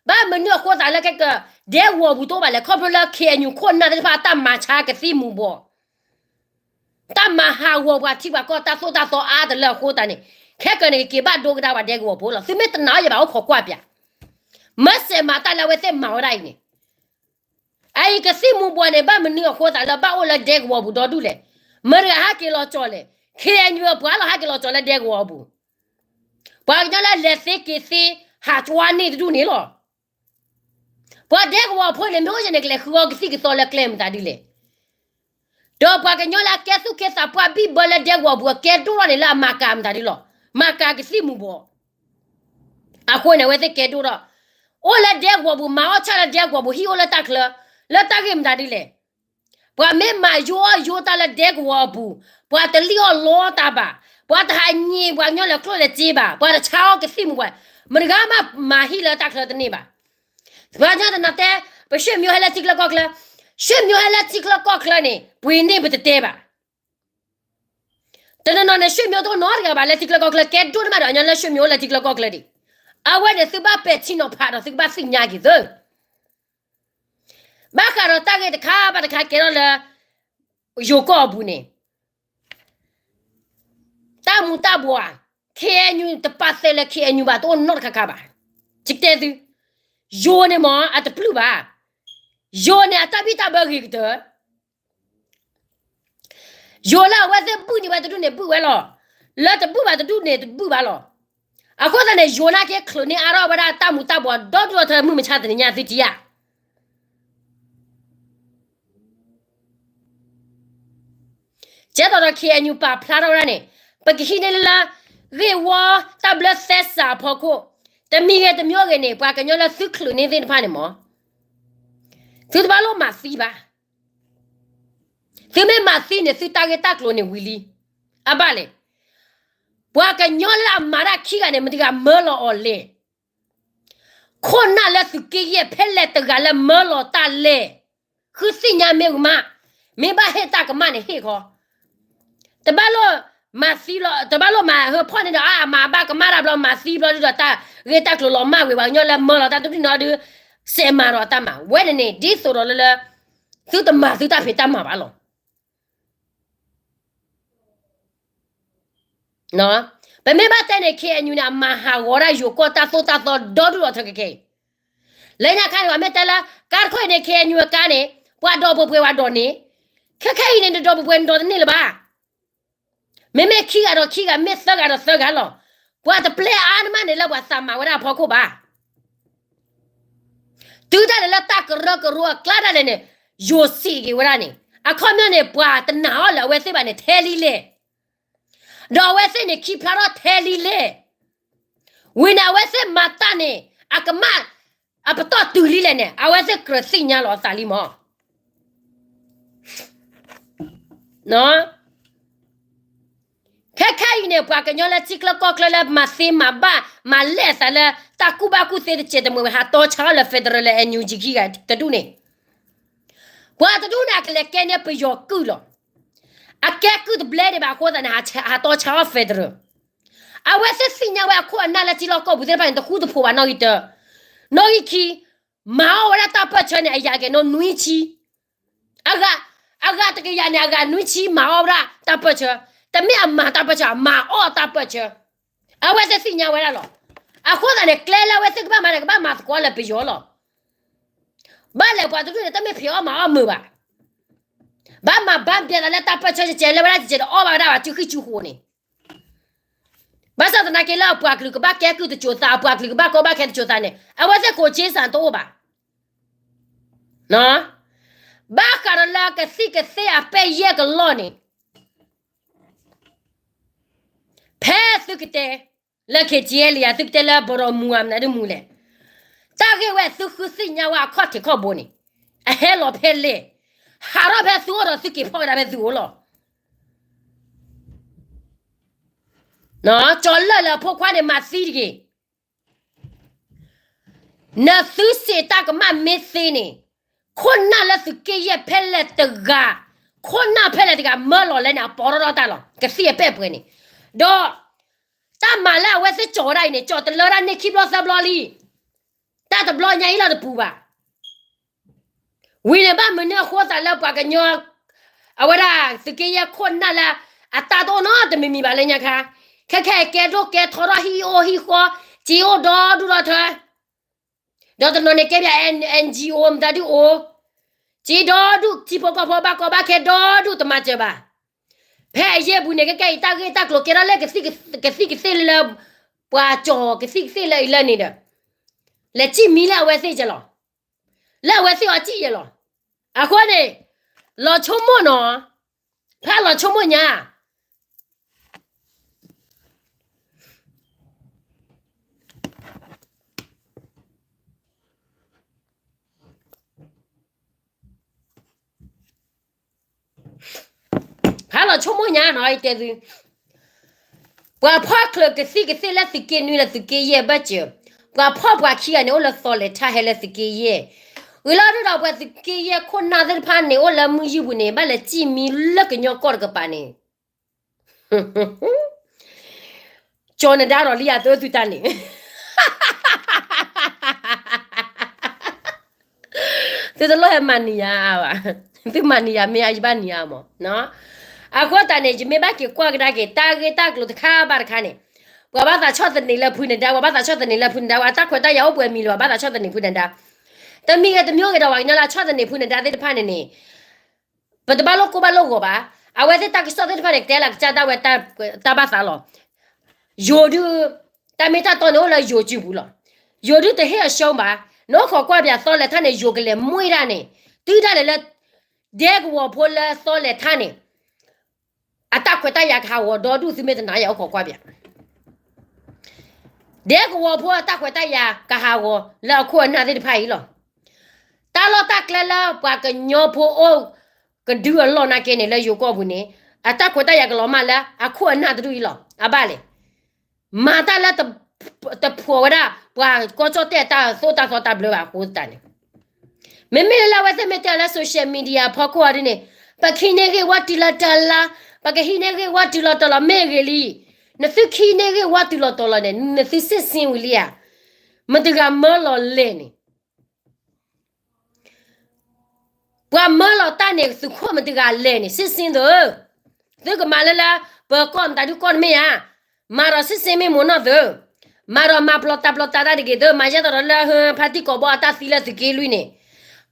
ဘၣ်မနုၤအဃိသတးလၢခဲက ဒဲကဝီၤပူၤတအိၣ်ဘၣ်လဲၣ်, ခီဖျိလၢ KNU ခိၣ်နၢ်သ့ၣ်တဖၣ်အတၢ်မၤဆါကသံၣ်မူၤဘှီး, တၢ်မၤဟးဂီၤပှၤထံပှၤကီၢ်တၢ်သိၣ်တၢ်သီအါတလၢအဃိသတးန့ၣ်, ခဲကနံၣ်ကက့ၤဘၣ်ဒိကဒါပှၤဒဲကဝီၤဖိလီၤ. သုမ့ၢ်တနာ်အီၤယဘၣ်အိၣ်ခိးကွၢ်ပၠး, မ့ၢ်စဲးမၤတၢ်လၢအဝဲသ့ၣ်မၤဝဲဒၣ်အံၤန့ၣ် အအံၤကသံၣ်မူၤဘှီးန့ၣ် ဘၣ်မနုၤအဃိသးလၢဘၣ်အိၣ်လၢဒဲကဝီၤပူၤဒီဒူၣ်လဲၣ်, မတၤတဂၤဟဲက့ၤလီၤကၠီၣ်လဲၣ်, KNU အပှၤလီၤဟဲက့ၤလီၤကၠီၣ်လၢဒဲကဝီၤအပူၤ, ပှၤကညီလၢလဲၤသ့က့ၤသ့ ဟးကွၢ်န့ၢ်တဒူၣ်န့ၣ်လီၤ. ပှၤဒဲကဝီၤဖိန့ၣ် မ့ၢ်အိၣ်ယဲန့ၣ် ကလဲၤဃုအီကသံၣ်ကသီလၢကျဲမတၤဒ်လဲၣ်, ဒီးပှၤကညီလၢအကဲသူၣ်ကဲသးပှၢ်ဘံၣ်ဘၢလၢဒဲကဝီၤပူၤ အကဲဒိၣ်ထီၣ်န့ၣ်လၢအမၤကၤမတၤဒ်လီၤ, မၤကၤကသံၣ်မူၤဘှီး အဃိန့ၣ် အဝဲသ့ၣ်ကဲဒိၣ်ထီၣ်, အိၣ်လၢဒဲကဝီၤပူၤ မၤအီၣ်ဆၣ်လၢဒဲကဝီၤပူၤ ဟံၣ်အိၣ်လၢတၢ်ချၢ, လၢတၢ်ဂ့ၢ်မတၤဒ်လဲၣ်, ပှၤမ့ၢ်မၤယိအီၣ်ယိတၢ်လၢဒဲကဝီၤအပူၤ, ပှၤတလံၣ်အီၣ်လီတၢ်ဘၣ်, ပှၤတဟးညံးပှၤကညီလၢကျိၣ်လၢစ့ဘၣ်, ပှၤတဆါအီကသံၣ်မူၤဘှီး, မတၤတဂၤမးမၤဟံၣ်လၢတၢ်ချၢတန့ၢ်ဘၣ်. ပှၤကညီတနၤတဲ, ပရွ့မိဟဲလၢထံချၢကီၢ်ချၢ, ရွ့မိဟဲလၢထံချၢကီၢ်ချၢန့ၣ် ပှ့ၤန့ၢ်ပတတဲဘၣ်. တနီၤနီၤန့ၣ် ရွ့မိတအိၣ်နီတဂၤဘၣ်လၢထံချၢကီၢ်ချၢ, ကဲဒိၣ်န့ၢ်မးဒီးအညီလၢရွ့မိအိၣ်လၢထံချၢကီၢ်ချၢဒံး, အဝဲန့ၣ်သုဘၣ်ပဲာ်ထံနီၤဖးဒီးသုကဘၣ်သ့ၣ်ညါက့ၤသု ဘၣ်ဃးဒီးတၢ်ဂ့ၢ်တခါဘၣ်တခါကဲထီၣ်လၢ ယိၤကီၢ်အပူၤန့ၣ်, တၢ်မူၤတၢ်ဘှီး, KNU တပာ်သဲးလၢ KNU ဘၣ်တအိၣ်နီတခါခါဘၣ်. ယတဲသု, ယိၤန့ၣ်မ့ၢ်အတပျုၢ်ဘၣ်, ယိၤန့ၣ်အတၢ်ဘံၣ်တၢ်ဘၢဂ့ၤကတၢၢ် ယိၤလၢအဝဲသ့ၣ်ဘုၣ်န့ၢ်ဝဲတဒူၣ်န့ၣ်ဘုၣ်ဝဲလီၤ, လၢတဘုၣ်ဘၣ်တဒူၣ်န့ၣ်တဘုၣ်ဘၣ်လီၤ. အဃိသတးန့ၣ် ယိၤနာ်က့ချုးန့ၢ်အါထီၣ်ဝဲဒၣ်တၢ်မူၤတၢ်ဘှီးဒီဒူၣ်ဒီထၢ မုၢ်မဆါတနံၤညါသုထံၣ်ဧါ. ကဲသိးဒီး KNU ပာ်ဖျါထီၣ်ဝဲဒၣ်န့ၣ်, ပကဟံးန့ၢ်လၢ ဂ့ၢ်ဝီတၢ်ဘျၢသဲစးအဖီခိၣ်, တမံၤဂ့ၤတမံၤဂ့ၤန့ၣ် ပှၤကညီလၢသုချုးန့ၢ်သ့ၣ်တဖၣ်န့ၣ်မ့ၢ်, သုတဘၣ်လိၣ်မၤသံဘၣ်. သုမ့ၢ်မၤသံန့ၣ် သုတၢ်ဂ့ၢ်တၢ်ကျိၤန့ၣ်ဝံၤလံ. အဘၣ်လဲၣ်, ပှၤကညီလၢအမၤတၢ်ခံဂၤန့ၣ် မတၤတဂၤမၢလီၤအီၤလဲၣ်. ခိၣ်နၢ်လၢသုးက့ယဲၢ်ဖဲလဲၣ်တဂၤလၢမၢလီၤတၢ်လဲၣ်. ဃုသ့ၣ်ညါမ့ၢ်ဝံၤမး, မ့ၢ်ဘၣ်ဟ့ၣ်တၢ်ကမၣ်န့ၣ်ဟ့ၣ်ဃီ, တဘၣ်လိၣ်မၤသံလီၤ, တဘၣ်လိၣ်မၤဟၢဖီၣ်န့ၢ်ဒီး အမၤဘၣ်ကမၣ်တၢ်ဘျီ မၤသံဘျီဒုဒီး တၢ်ဂ့ၢ်တၢ်ကျိၤလီၤမၢ်ဝံၤ ပှၤကညီလၢမၢလီၤတၢ်တဒူၣ်န့ၣ်ဒီး စဲးမၤဒီးတၢ်မၤဝဲန့ၣ်န့ၣ် ဒ်သိးဒီးလၢလၢ သုတမၤသုတၢ်ဖံးတၢ်မၤဘၣ်လီၤ. ပမ့ၢ်ဘၣ်တဲန့ၣ် KNU န့ၣ် အမၤဟးဂီၤဒၣ်ယိၤကီၢ်တၢ်သိၣ်တၢ်သီဒီဒူၣ်ဒီထၢခဲအံၤ, လၢညါခါန့ၣ် ပှၤမ့ၢ်တဲလၢ ကါတခိၣ်အံၤန့ၣ် KNU အကါန့ၣ် ပှၤဒိးပှဲၤပှဲၤပှၤဒိးန့ၣ်, ခဲခဲအံၤန့ၣ် နဒိးပှဲၤပှဲၤနဒိးတန့ၢ်လၢၤဘၣ်. မ့မ့ၢ်ခံဂၤဒီးခံဂၤ မ့ၢ်သၢဂၤဒီးသၢဂၤလီၤ. ပှၤတပျဲအါန့ၢ်မးန့ၣ်လၢပှၤသးမၤဝဲဒၣ်အဖီခိၣ်ဘၣ်. တုၤဒၣ်လဲာ်လၢတၢ်ကရၢကရိအကျါဒၣ်လဲာ်န့ၣ် ယိၤစံးက့ၤဝဲဒၣ်န့ၣ် အခီပညီန့ၣ် ပှၤတနာ်အီၤလၢအဝဲသ့ၣ်ဘၣ်န့ၣ်ထဲလံလဲၣ်, ဒီးအဝဲသ့ၣ်န့ၣ်ခံဖျါထီၣ်ထဲလံလဲၣ်, ဝံၤန့ၣ် အဝဲသ့ၣ်မၤတၢ်န့ၣ် အကမၣ် အပတီၢ်တုၤလံလဲၣ်န့ၣ် အဝဲသ့ၣ်ကြၢးသ့ၣ်ညါလီၤအသးလံမး. ခဲခဲအံၤန့ၣ် ပှၤကညီလၢထံချၢကီၢ်ချၢလၢမၤသ့မၤဘၣ် မၤလဲၢ်အသးလၢတၢ်ကူၣ်ဘၣ်ကူၣ်သ့တစဲးတမှဲၤဝဲ ဟးတီဆါအီၤလၢ federal လၢ NUG ခံဂၤတဒူၣ်န့ၣ်, ပှၤတဒူၣ်န့ၣ် အကလဲၤကဲန့ၢ်ပယီၤကုၢ်လီၤ. အကဲကုၢ်တဘျဲဒံးဘၣ်အဃိသတးန့ၣ် ဟးတီဆါအီၤ federal. အဝဲသ့ၣ်သ့ၣ်ညါဝဲအခိၣ်အနၢ်လၢထံလီၢ်ကီၢ်ပူၤသ့ၣ်တဖၣ်န့ၣ် တဃူတဖိးဘၣ်နီၣ်ဂံၢ်တၢ, နီၣ်ဂံၢ်ခံ, မၤအီၣ်ဝဲဒၣ်တၢ်ပၢၢ်ဆၢန့ၣ် အယၤကဲၤနီၣ်နွံဆံ အဂၤ, အဂၤတကယၤန့ၣ် အဂၤနွံဆံမၤအီၣ်ဝဲဒၣ်တၢ်ပၢၢ်ဆၢ, တမ့ၢ်အမၤတၢ်ပၢၢ်ဆၢ အမၤအီၣ်တၢ်ပၢၢ်ဆၢ. အဝဲသ့ၣ်သ့ၣ်ညါဝဲဒၣ်လီၤ. အဃိသတးန့ၣ် ကျဲလၢအဝဲသ့ၣ်ကဘၣ်မၤန့ၣ် ကဘၣ်မၤသကိးလၢပယီၤလီၤ. ဘၣ်လဲၣ်ပှၤတဒူၣ်န့ၣ် တမ့ၢ်ဖံးအီၣ်မၤအီၣ်မုာ်ဘၣ်. ဘၣ်မၤဘၣ်ပျဲသးလၢတၢ်ပၢၢ်ဆၢကဲးကဲး လၢဝဲဒၣ်တကဲးတအီၣ်ဘၣ်ဝဲဒၣ်ဘၣ် စုဃံစုဃိန့ၣ် ဘၣ်ဆၣ်သနာ်က့လၢအပှၤကလုာ်ကဘၣ်ကဲကုၢ်တစိၤသး အပှၤကလုာ်ကဘၣ်ကီဘၣ်ခဲတစိၤသးန့ၣ် အဝဲသ့ၣ်ကိးက့စးတအိၣ်ဘၣ်. ဘၣ်ဃးဒီးလၢကသံၣ်ကသ့ၣ်အပဲၢ်ယဲၢ်ကလီၢ်န့ၣ် ဖဲသုကတဲလၢ ခ့ၣ်ကၠံလံယၤ သုကတဲလၢဘီဒီးမူၤဧါ မနုၤဒ်မူၤလဲၣ်, တၢ်ဂ့ၢ်ဝဲသုဃုသ့ၣ်ညါဝဲအခီၣ်ထံးခီၣ်ဘိန့ၣ် အဟဲလီၤဖဲလဲၣ်, ဟးထီၣ်ဖဲသုအိၣ်ဒီးသုက့ၤဖီၣ်ကဒါဖဲသုအိၣ်လီၤ. ကၠီၤလၢၢ်လၢအဖိခွါန့ၣ် မၤသံတဂ့ၤ. နသုစံးတၢ်ကမၣ်မ့ၢ်သ့န့ၣ်, ခိၣ်နၢ်လၢသုးက့ယဲၢ်ဖဲလဲၣ်တဂၤ, ခိၣ်နၢ်ဖဲလဲၣ်တဂၤ မၢလီၤလဲၣ်န့ၣ် အပိာ်ထီၣ်ထီၣ်တၢ်လီၤ. ကသံၣ်အပဲၢ်ပှဲၤန့ၣ်, ဒီး တၢ်မၤလၢအဝဲသ့ၣ်ကၠီၤဝဲဒၣ်အံၤန့ၣ် ကၠီၤတလၢတၢ်န့ၢ်ခံဘျီသၢဘျီလံ. တၢ်တဘျီညါအံၤလီၤတပူၤဘၣ်. ဝံၤန့ၣ်ဘၣ်မနုၤအဃိသးလၢပှၤကညီ အဝဲဒၣ်သုးက့ယဲၢ်ခိၣ်နၢ်လၢ အတၢ်တအိၣ်နီတမံၤမံၤဘၣ်လၢညါခါ, ခဲခဲအံၤကဲဒိၣ်ကဲထီထီၣ် ဟံၣ်အိၣ်ဟံၣ်ဃီ, စ့အိၣ်ဒီဒူၣ်ဒီထၢ, ဒီးတနီၤန့ၣ်ကဲပၠး NGO မတၤဒုအိၣ်, စ့ဒီဒူၣ် ထံဖိကီၢ်ဖိဘၣ်ကီဘၣ်ခဲဒီဒူၣ်တမၤစၢၤဘၣ်. ဖဲအယဲၢ်ပူၤန့ၣ် ခဲခဲအံၤတၢ်ဂ့ၢ်တၢ်ကျိၤကဲထီၣ်လၢ ကသံၣ်ကသ့ၣ်လၢ ပှၤကၠီၤကသံၣ်ကသ့ၣ်လၢအံၤလၢန့ၣ်ဒီး လဲၤစံၣ်မံလၢအဝဲသ့ၣ်ကဲလီၤ. လၢအဝဲသ့ၣ်အီၤစံၣ်ယဲလီၤ. အဃိန့ၣ် လီၤဆိကမိၣ်နီၤ, ဖဲလီၤဆိကမိၣ်ညါ ဖဲလီၤဆိကမိၣ်ညါနီၤ ယတဲသု, ပှၤဖီၣ်ချၢးကသံၣ်ကသ့ၣ်လၢသုးက့နွံဒီးသုးက့ယဲၢ်ဘၢၣ်စၢၤ, ပှၤဖီၣ်ပှၤခံဂၤန့ၣ် အိၣ်လၢသီလဲၤထၢၣ်ဟဲလၢသုးက့ယဲၢ်, ဝံၤလီၤဒုဒီးပှၤသုးက့ယဲၢ်ခိၣ်နၢ်သ့ၣ်တဖၣ်န့ၣ် အိၣ်လၢမုၢ်ယုၢ်ပူၤန့ၣ် ဘၣ်လဲၤစံၣ်မံလၢကညီကီၢ်တကပၤန့ၣ် ကၠီၤနဒါဒီးလံယၤ သုသုတၢ်န့ၣ် သုတလိၣ်ဟဲမၤနံၤယၤဘၣ်, သုမၤနံၤယၤမ့ၢ်အါ ယဘၣ်နံၤယၤမး. အဃိသတးန့ၣ် ယမ့ၢ်ဘၣ်က့ၤကွၢ်ကဒါက့ၤ တၢ်ဂ့ၢ်တၢ်ကျိၤတခါဘၣ်တခါန့ၣ်, ပှၤဘၣ်သးဆီၣ်သနံးလၢဖုနဒါ, ပှၤဘၣ်သးဆီၣ်သနံးလၢဖုနဒါ, ပှၤတၢ်ခွဲးတၢ်ယာ်အိၣ်ပှဲၤမံၤလၢၤဘၣ် ဘၣ်သးဆီၣ်သနံးဖုနဒါ, တမံၤဂ့ၤတမံၤဂ့ၤဒီး ပှၤကညီလၢအဆီၣ်သနံးဖုနဒါသ့ၣ်တဖၣ်န့ၣ်န့ၣ် ပတဘၣ်လိၣ်ကိၢ်ဘၣ်လိၣ်ဂီၤဘၣ်. အဝဲသ့ၣ်တၢ်ကစီၣ်သ့ၣ်တဖၣ်န့ၣ် ကတဲလၢကစၢ်ဒၣ်ဝဲတၢ်ဘၣ်သးလီၤ. ယိၤဒုး တၢ်မ့ၢ်တၢ်တီန့ၣ်အိၣ်လၢယိၤစုပူၤလီၤ. ယိၤဒုးတဟ့ၣ်အရှုံးဘၣ်. နအိၣ်ခိးကွၢ်ပၠးသီလဲၤထၢၣ်န့ၣ် ယိၤကလဲၤမှံဒၣ်န့ၣ်, တုၤဒၣ်လဲာ်လၢ ဒဲကဝီၤဖိလၢသီလဲၤထၢၣ်န့ၣ် အတၢ်ခွဲးတၢ်ယာ်ကဟးဂီၤဒီဒူၣ် သုမ့ၢ်တနာ်ယအိၣ်ခိးကွၢ်ပၠး ဒဲကဝီၤဖိအတၢ်ခွဲးတၢ်ယာ်ကဟးဂီၤလၢအခိၣ်အနၢ်သ့ၣ်တဖၣ်အံၤလီၤ. တၢ်လီၢ်တၢ်ကျဲလၢပှၤကညီဖိအိၣ်ကဒုအလီၢ်နာ်က့န့ၣ် လၢယိၤကီၢ်ပူၤန့ၣ် အတၢ်ခွဲးတၢ်ယာ်ကလီၤမၢ်လၢအခိၣ်အနၢ်တဒူၣ်အံၤလီၤ. အဘၣ်လဲၣ် မၤတၢ်လၢ တဖှီၣ်ဝဲဒၣ် ပှၤကီၢ်ကၠီၣ်တဲၣ်တၢ်သိၣ်တၢ်သီတၢ်ဘျၢဘၣ်အဃိသတးန့ၣ်, မ့မ့ၢ်လၢအဝဲသ့ၣ်မ့ၢ်တဲအီၤလၢ social media အဖီခိၣ်အီၤဒ်န့ၣ်, ပကဟံးန့ၢ်ဂ့ၢ်ဝီတုၤလီၤတီၤလီၤ, ပကဟံးန့ၢ်ဂ့ၢ်ဝီတုၤလီၤတီၤလီၤ မ့ၢ်ဂ့ၤလံ. နသုခံန့ၢ်ဂ့ၢ်ဝီတုၤလီၤတီၤလီၤန့ၣ် နသုစ့ၢ်စ့ၢ်ဝံၤလံဧါ. မတဂၤမၢလီၤလဲၣ်န့ၣ် ပှၤမၢလီၤတၢ်န့ၣ် သုးခိၣ်မတဂၤလဲၣ်န့ၣ် စ့ၢ်စ့ၢ်သု, သုကမၤလၢလၢ ပၢၤကီၢ်မတၤဒုကီၢ်တမ့ၢ်ဧါ, မၤဒီးစ့ၢ်စ့ၢ်မ့ၢ်မိၢ်နီၢ်သု, မၤဒီးမၤပျီတၢ်ပျီတၢ်တၢ်တဂ့ၤသု, မၤယဲၢ်သီးဒီးလၢဖါတံၢ်ကိးဘီအတၢ်သံလၢသုးက့လွံၢ်န့ၣ်,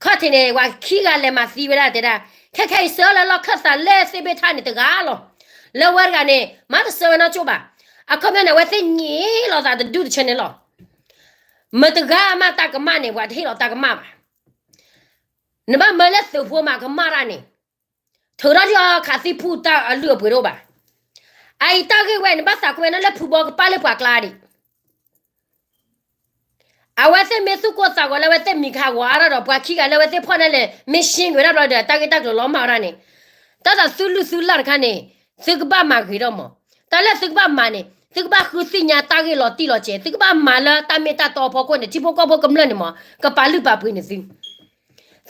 ခီၣ်ထံးန့ၣ် ပှၤခံဂၤလဲၤမၤသံဝဲဒၣ်တဲဒၣ်, ခဲခဲအံၤဆှၢလၢလီၢ်ခၢၣ်သးလၢသ့ၣ်ဘ့ၣ်ထါန့ၣ်တဂၤလီၤ, လၢဝဲတဂၤန့ၣ် မၤတဆှၢဝဲနီၢ်ကၠိဘၣ်, အခီပညီန့ၣ် အဝဲသ့ၣ်ညံးလီၤသးတဒူၣ်တဆၢန့ၣ်လီၤ. မတဂၤမၤတၢ်ကမၣ်န့ၣ် ပှၤတဟ့ၣ်လီၤတၢ်ကမၣ်ဘၣ်. နဘၣ်မၢလၢသုးဖိမၤကမၣ်တၢ်န့ၣ်, ထုးထီၣ်ထံအီခးသံဖုတၢ်အလုၢ်အပှ့ၤတအိၣ်ဘၣ်. အအံၤတၢ်ဂ့ၢ်ဝဲန့ၣ် ဘၣ်သးကွံဝဲဒၣ်လၢဖုဘီကပၣ်လၢပှၤကျါဒံး, အဝဲသ့ၣ်မ့ၢ်သူၣ်ကိၢ်သးဂီၤလၢအဝဲသ့ၣ်မံၤကဟးဂီၤအါထီၣ်ဒီး ပှၤခံဂၤလၢအဝဲသ့ၣ်ဖီၣ်န့ၣ်လဲၣ် မ့ၢ်ရှ့က့ၤဝဲဒၣ်ဘျီဒီး တၢ်ဂ့ၢ်တၢ်ကျိၤလီၤမၢ်ဝဲဒၣ်န့ၣ်, တၢ်သးသုလုၢ်သုလၢ်တခါန့ၣ် သုကဘၣ်မၤဂ့ၤထီၣ်မး, တၢ်လၢသုကဘၣ်မၤန့ၣ် သုကဘၣ်ဃုသ့ၣ်ညါတၢ်ဂ့ၢ်လီၤတံၢ်လီၤဆဲး, သုကဘၣ်မၤလၢတၢ်မ့ၢ်တၢ်တီအဖီခိၣ်န့ၣ် ထံဖိကီၢ်ဖိကမျၢၢ်န့ၣ်မး ကပာ်လုၢ်ပာ်ပှ့ၤန့ၢ်သု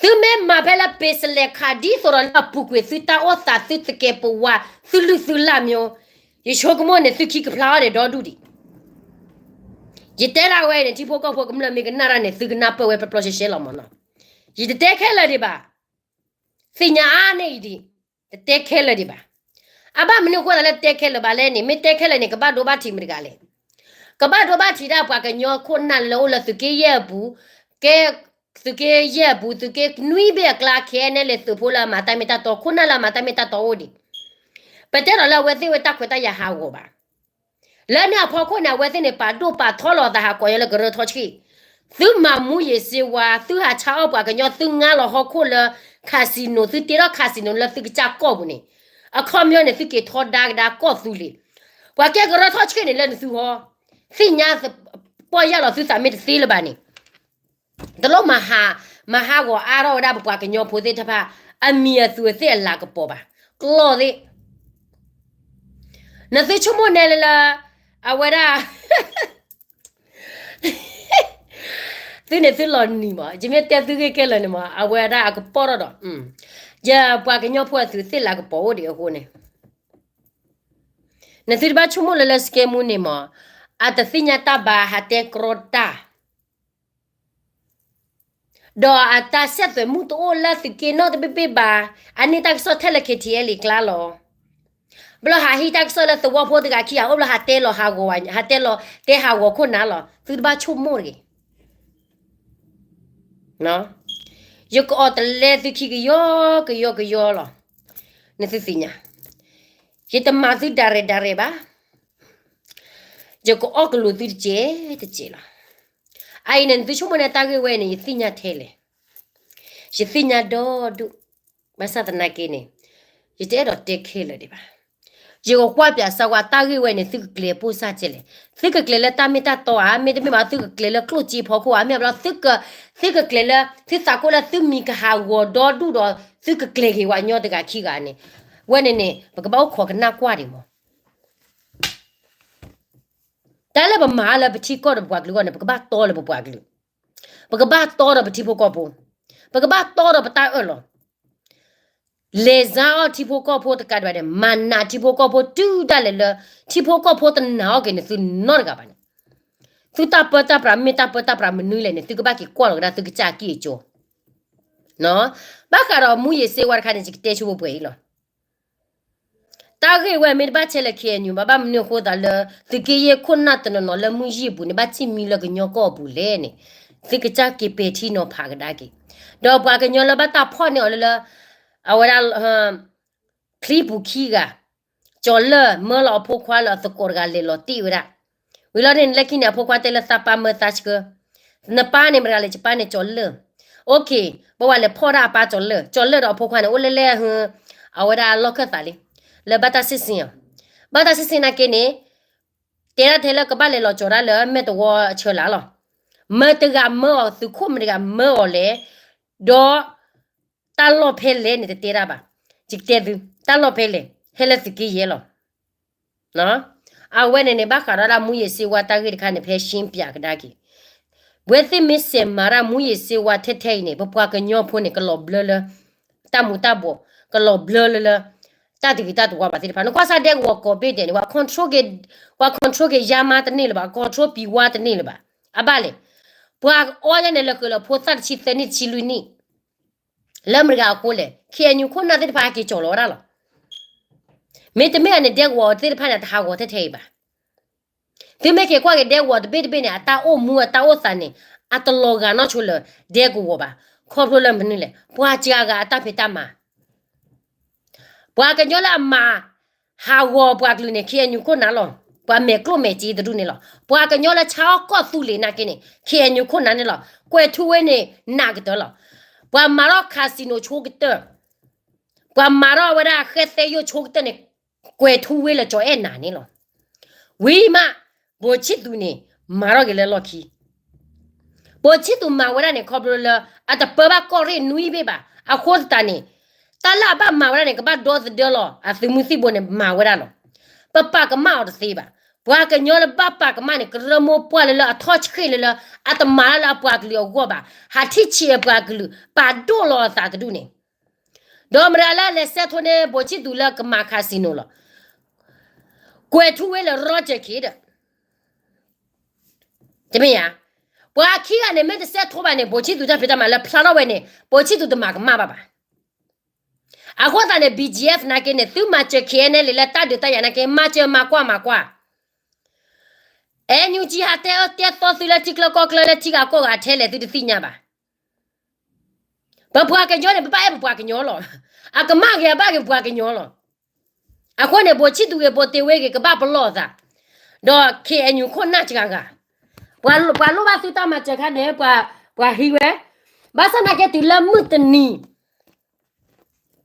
သုမ့ၢ်မၤဖဲလၢပ့ၤစလဲၤခး ဒ်သိးဒီးလၢအပူၤကွံာ်သုတၢ်အိၣ်သး သုသကဲးပဝး သုလုၢ်သုလၢ်မး, ယဆိကမိၣ်န့ၣ် သုခံကဖျါအီၤဒီးဒီဒူၣ်ဒံး. ယတဲဒၣ်ဝဲန့ၣ် ထံဖိကီၢ်ဖိကမျၢၢ်မ့ၢ်ကနၣ်တၢ်န့ၣ် သုကနၢ်ပၢၢ်ဝဲပျီပျီရှဲရှဲလီၤမးနီၤ. ယတတဲခဲလၢာ်ဒံးဘၣ်. သ့ၣ်ညါအါန့ၢ်အံၤဒံး, တတဲခဲလၢာ်ဒံးဘၣ်. အဘၣ်မနုၤအဃိသတးလၢတတဲခဲလၢာ်ဘၣ်လဲၣ်န့ၣ်, မ့ၢ်တဲခဲလၢာ်န့ၣ် ကဘၣ်ဒိဘၣ်ထံးမတဂၤလဲၣ်. ကဘၣ်ဒိဘၣ်ထံးဒၣ်ပှၤကညီခိၣ်နၢ်လၢအိၣ်လၢသုးက့ယဲၢ်အပူၤ, ကဲ, သုးက့ယဲၢ်အပူၤ သုးက့နွံဘ့ၣ်အကျါ ခဲအံၤန့ၣ် လဲၤသုးဖိလၢအမၤတၢ်မ့ၢ်တၢ်တီ ခိၣ်နၢ်လၢအမၤတၢ်မ့ၢ်တၢ်တီအိၣ်ဒံး. ပတဲဒီးလၢအဝဲသ့ၣ်ဝဲတၢ်ခွဲးတၢ်ယာ်ဟးဂီၤဘၣ်. လၢန့ၣ်အဖီခိၣ်န့ၣ် အဝဲသ့ၣ်န့ၣ် ပာ်ဒိၣ်ပာ်ထီလီၤအသးဟးကိးညီလၢကရၢထီၣ်ဆှံၣ်, သုမၤမူယံၤစ့ဝါ, သုဟးဆါအီၣ်ပှၤကညီ, သုငါလီၤဟီၣ်ခိၣ်လၢ casino, သုတ့ထီၣ် casino လၢသုကစၢ်ကီၢ်ပူၤန့ၣ်, အခီပညီန့ၣ် သုက့ၤထီဒါကဒါကီၢ်သူလ့ၤ, ပှၤကဲကရၢထီၣ်ဆှံၣ်န့ၣ်လၢနသုဟီ, သ့ၣ်ညါ, ပီၢ်ယၢ်လီၤသုသးမ့ၢ်တသ့လၢၤဘၣ်န့ၣ် တလိၣ်မၤဟးဂီၤအါထီၣ်ဝဲဒၣ်ပပှၤကညီဖိသ့ၣ်တဖၣ် အမံၤအသုးအသ့ၣ်အလၤကပီၤဘၣ်. ကျီၢ်သ့ၣ်, နသုဆိကမိၣ်နဲလၢလၢ, အဝဲဒၣ် သုန့ၣ်သုလီၤနံၤမး, ယမ့ၢ်တဲသုဂ့ၢ်ကဲလၢာ်န့ၣ်မး အဝဲဒၣ်အကပီၢ်ထီၣ်ဒီး, ယပှၤကညီဖိအသုးသ့ၣ်လၤကပီၤအိၣ်ဒံးအဃိန့ၣ်, နသုတဘၣ်ဆိကမိၣ်လၢလၢစကဲမူန့ၣ်မး, အတသ့ၣ်ညါတၢ်ဘၣ် ဟးတဲကြီတၢ် ဒီးအတၢ်ဆဲးသွဲးမူတအိၣ်လၢသုးက့နီတဘ့ၣ်ဘ့ၣ်ဘၣ်, အန့ၢ်တၢ်ကစီၣ်ထဲလၢ KTLA ကျါလီၤ. ဘျီဟးဟံးတၢ်ကစီၣ်လၢသဝီဖိတဂၤခံဂၤအိၣ်ဘျီ ဟးတဲလီၤဟးဂီၤ, ဟးတဲလီၤတဲဟးဂီၤခိၣ်နၢ်လီၤ, သုတဘၣ်ဆိကမိၣ်တဂ့ၤ. ယကအီၣ်တလဲသုခံကယီကယီကယီလီၤ. နသုသ့ၣ်ညါ, ယတမၤသုဒၣ်ရဲၣ်ဒၣ်ရဲၣ်ဘၣ်. ယကအီၣ်ကလူးသုတစဲးတစဲးလီၤ. အအံၤန့ၣ် နသုဆိကမိၣ်န့ၣ်တၢ်ဂ့ၢ်ဝဲန့ၣ် ယသ့ၣ်ညါထဲလဲၣ်. ယသ့ၣ်ညါဒီဒူၣ်, ဘၣ်ဆၣ်သနာ်က့န့ၣ်, ယတအဲၣ်ဒိးတဲခဲလၢာ်ဒံးဘၣ်. ယကကွၢ်ပၠးစၢဝါတၢ်ဂ့ၢ်ဝဲန့ၣ် သုကကျဲၤပိၢ်စၢ်ကဲလဲၣ်. သုကကျဲၤလၢတၢ်မ့ၢ်တၢ်တီဧါ, မ့တမ့ၢ်ဘၣ်သုကကျဲၤလၢကျိၣ်စ့ဖီခိၣ်ဧါ, မ့ၢ်ဘျီ သုကကျဲၤလၢ သုသးကိၢ်လၢသုမံၤကဟးဂီၤဒီဒူၣ်ဒီး သုကကျဲၤက့ၤဝဲညီတဂၤခံဂၤန့ၣ်, ဝဲန့ၣ်န့ၣ် ပကဘၣ်အိၣ်ခိးကနၣ်ကွၢ်ဒံးမး. တၢ်လၢပမၤလၢပထံကီၢ်ဒီးပပှၤကလုာ်အဂီၢ်န့ၣ် ပကဘၣ်တီလၢပပှၤကလုာ်, ပကဘၣ်တီဒီးပထံဖိကီၢ်ဖိ, ပကဘၣ်တီဒီးပတၢ်အၢၣ်လီၤ. လဲၤစါအီၣ်ထံဖိကီၢ်ဖိတကးဒံးဘၣ်န့ၣ် မၤနးထံဖိကီၢ်ဖိတုၤဒၣ်လဲာ်လၢ ထံဖိကီၢ်ဖိတနာ်အီၣ်က့ၤန့ၣ် သုနီတဂၤဘၣ်န့ၣ်, သုတၢ်ပၢတၢ်ပြးမ့ၢ်တၢ်ပၢတၢ်ပြးမနုၤလဲၣ်န့ၣ် သုကဘၣ်က့ၤကွၢ်လီၤကဒါသုကစၢ်အကံၢ်အကီ. ဘၣ်ဃးဒီးမူယံၤစ့ဝါတခါန့ၣ် ယကတဲဆိပှဲၤပှဲၤအံၤလီၤ. တၢ်ဂ့ၢ်ဝဲမ့ၢ်တဘၣ်ဆဲးလၢ KNU ဘၣ်, ဘၣ်မနုၤအဃိသးလၢ သုးက့ယဲၢ်ခိၣ်နၢ်တနီၤနီၤလၢမုၢ်ယံၤအပူၤန့ၣ် ဘၣ်ထံၣ်မံလၢကညီကီၢ်အပူၤလဲၣ်န့ၣ်, သုကစၢ်က့ၤပဲာ်ထံနီၤဖးကဒါက့ၤ. ဒီးပှၤကညီလၢဘၣ်တၢ်ဖီၣ်န့ၢ်အီၤလၢလၢ အဝဲဒၣ် ချံပူၤခံဂၤ, ကၠီၤလၢၢ်မၢလီၤအဖိခွါလၢအသကိးတဂၤလဲၤလီၤတ့ၢ်ဝဲဒၣ်. ဝံၤလီၤန့ၣ် လၢခံန့ၣ် အဖိခွါတဲလၢသးပၢ်မၢသးဆှၢ, နပၢ်န့ၣ်မတၤတဂၤလဲၣ်, ယပၢ်န့ၣ်ကၠီၤလၢၢ်. OK, ပဝဲလဲၤဖီၣ်ဒၣ်အပၢ်ကၠီၤလၢၢ်, ကၠီၤလၢၢ်ဒီးအဖိခွါန့ၣ် အိၣ်လၢလဲၣ်, အဝဲဒၣ်လီၢ်ခၢၣ်သးလံ, လၢဘၣ်တၢ်စံၣ်စ့ၣ်အီၤ, ဘၣ်တၢ်စံၣ်စ့ၣ်နာ်က့န့ၣ်, တဲဒၣ်ထဲလၢကဘၣ်လဲၤလီၤကၠီၤဒၣ်လၢမဲာ်တဝီအဆၢလၢ်လီၤ. မတၤတဂၤမၢအီၤ, သုးခိၣ်မတၤတဂၤမၢအီၤလဲၣ်, ဒီး တၢ်လီၢ်ဖဲလဲၣ်န့ၣ် တတဲဒၣ်ဘၣ်. ယကတဲသု, တၢ်လီၢ်ဖဲလဲၣ်, ဟဲလၢသုးက့ယဲၢ်လီၤ. အဝဲန့ၣ်န့ၣ် ဘၣ်ဃးဒီးဒၣ်မူယံၤစ့ဝါတၢ်ဂ့ၢ်တခါန့ၣ် ဖဲရှင်းပြကဒါက့ၤ, ဝဲသ့ၣ်မ့ၢ်စဲးမၤဒၣ်မူယံၤစ့ဝါထဲထဲအံၤန့ၣ် ပပှၤကညီဖိန့ၣ် ကလီၤဘျၢလၢ တၢ်မူၤတၢ်ဘှီး, ကလီၤဘျၢလၢလၢ တၢ်တဂ့ၤတၢ်တဝါဘၣ်သ့ၣ်တဖၣ်. နကွၢ်စၢ်ဒဲကဝီၤကိးဘ့ၣ်ဒဲးန့ၣ် ပှၤ control က့ၤ, ပှၤ control က့ၤယါမါတန့ၢ်လၢၤဘၣ်, control ပံၤဝါတန့ၢ်လၢၤဘၣ်. အဘၣ်လဲၣ်, ပှၤအီယဲန့ၣ် လၢဃုာ်လၢဖိသၣ်တဆံသၢနံၣ်တဆံလွံၢ်နံၣ် လၢမတၤတဂၤအဃိလဲၣ်, KNU ခိၣ်နၢ်သ့ၣ်တဖၣ်ဟဲက့ၤကၠီၤလီၤဝဲဒၣ်လီၤ. မ့တမ့ၢ်န့ၣ် ဒဲကဝီၤသ့ၣ်တဖၣ်န့ၣ် အတဟးဂီၤထဲထဲအံၤဘၣ်. သုမ့ၢ်က့ၤကွၢ်က့ၤဒဲကဝီၤတဘ့ၣ်တဘ့ၣ်န့ၣ် အတၢ်အိၣ်မူအတၢ်အိၣ်သးန့ၣ် အတလီၤဂာ်နီၢ်ဆိလၢဒဲကဝီၤဘၣ်. ခီဖျိလၢမနုၤလဲၣ်, ပှၤစှၤဂၤအတၢ်ဖံးတၢ်မၤ ပှၤကညီလၢအမၤဟးဂီၤပှၤကလုာ်န့ၣ် KNU ခိၣ်နၢ်လီၤ. ပှၤမဲာ်ကျိၣ်မဲာ်စ့တဒူၣ်န့ၣ်လီၤ. ပှၤကညီလၢဆါအီၣ်ကီၢ်သူလ့ၤနာ်က့န့ၣ် KNU ခိၣ်နၢ်န့ၣ်လီၤ. ကွဲၤထူဝ့န့ၣ် နးကတၢၢ်လီၤ. ပှၤမၤထီၣ် casino ဆိကတၢၢ်, ပှၤမၤထီၣ်ဝဲဒၣ်ဃဲသဲယိၣ်ဆိကတၢၢ်န့ၣ် ကွဲၤထူဝ့လၢကၠီၤအဲၣ်နၤန့ၣ်လီၤ. ဝံၤမး ဘိၣ်ဆံၣ်သူးန့ၣ် မၤထီၣ်က့ၤလၢလီၢ်ခံ ဘိၣ်ဆံၣ်သူးမၤဝဲဒၣ်န့ၣ် ခီဖျိလၢ အတပၢဘၣ်ကီၢ်ရ့ၣ်နွံဘ့ၣ်ဘၣ်. အဃိသတးန့ၣ် တၢ်လၢအဘၣ်မၤဝဲဒၣ်န့ၣ် ကဘၣ်ဒီသဒၢလီၤ. အသုးမုၢ်သံၣ်ဘိန့ၣ် မၤဝဲဒၣ်လီၤ. ပပာ်ကမၣ်အီၤတသ့ဘၣ်. ပှၤကညီလၢဘၣ်ပာ်ကမၣ်န့ၣ် ကရၢမိၢ်ပှၢ်လၢလၢအထီၣ်ဆှ့ၣ်လၢလၢ အတမၤလၢလၢအပှၤကလုာ်အဂီၢ်ဘၣ်. ဟးထံၣ်ဆံးအပှၤကလုာ် ပာ်ဒိၣ်လီၤအသးတဒူၣ်န့ၣ် ဒီးမတၤလဲၣ် လဲၤဆဲးထိန့ၢ် ဘိၣ်ဆံၣ်သူးလၢကမၤ casino လီၤ. ကွဲၤထူဝ့လၢ Roger Khin ဒီး တမ့ၢ်ဧါ. ပှၤခံဂၤန့ၣ် မ့ၢ်တဆဲးထိဘၣ်န့ၣ် ဘိၣ်ဆံၣ်သူးတၢ်ဖံးတၢ်မၤလၢဖျါထီၣ်ဝဲန့ၣ် ဘိၣ်ဆံၣ်သူးတမၤကမၣ်ဘၣ်ဘၣ်. အဃိသတးန့ၣ် BGF နာ်က့န့ၣ် သုမၤစၢၤ KNLA လၢတၢ်ဒုးတၢ်ယၤနာ်က့ မၤစၢၤမၤကွၢ်မၤကွၢ်. အဲၣ်ယူၣ်ကၠံ ဟးတဲအၢတဲသီသုလၢထံချၢကီၢ်ချၢလၢထံဂၤကီၢ်ဂၤထဲလဲၣ် သုတသ့ၣ်ညါဘၣ်. ပပှၤကညီန့ၣ် ပဘၣ်အဲၣ်ပပှၤကညီလီၤ. အကမၣ်ဂ့ၤအဘၣ်ဂ့ၤပပှၤကညီလီၤ. အဃိန့ၣ် ဘိၣ်ဆံၣ်သူဂ့ၤ ဘိၣ်တ့ၢ်ဝ့ၢ်ဂ့ၤ ကဘၣ်ပလီၢ်သး, ဒီး ခ့ၣ်အဲၣ်ယူၣ် ခိၣ်နၢ်စှၤဂၤ, ပှၤလိၣ်ဘၣ်သုတၢ်မၤစၢၤခါန့ၣ် ပှၤဟံးဝဲ, ဘၣ်ဆၣ်သနာ်က့ တုၤလၢမုၢ်တနံၤ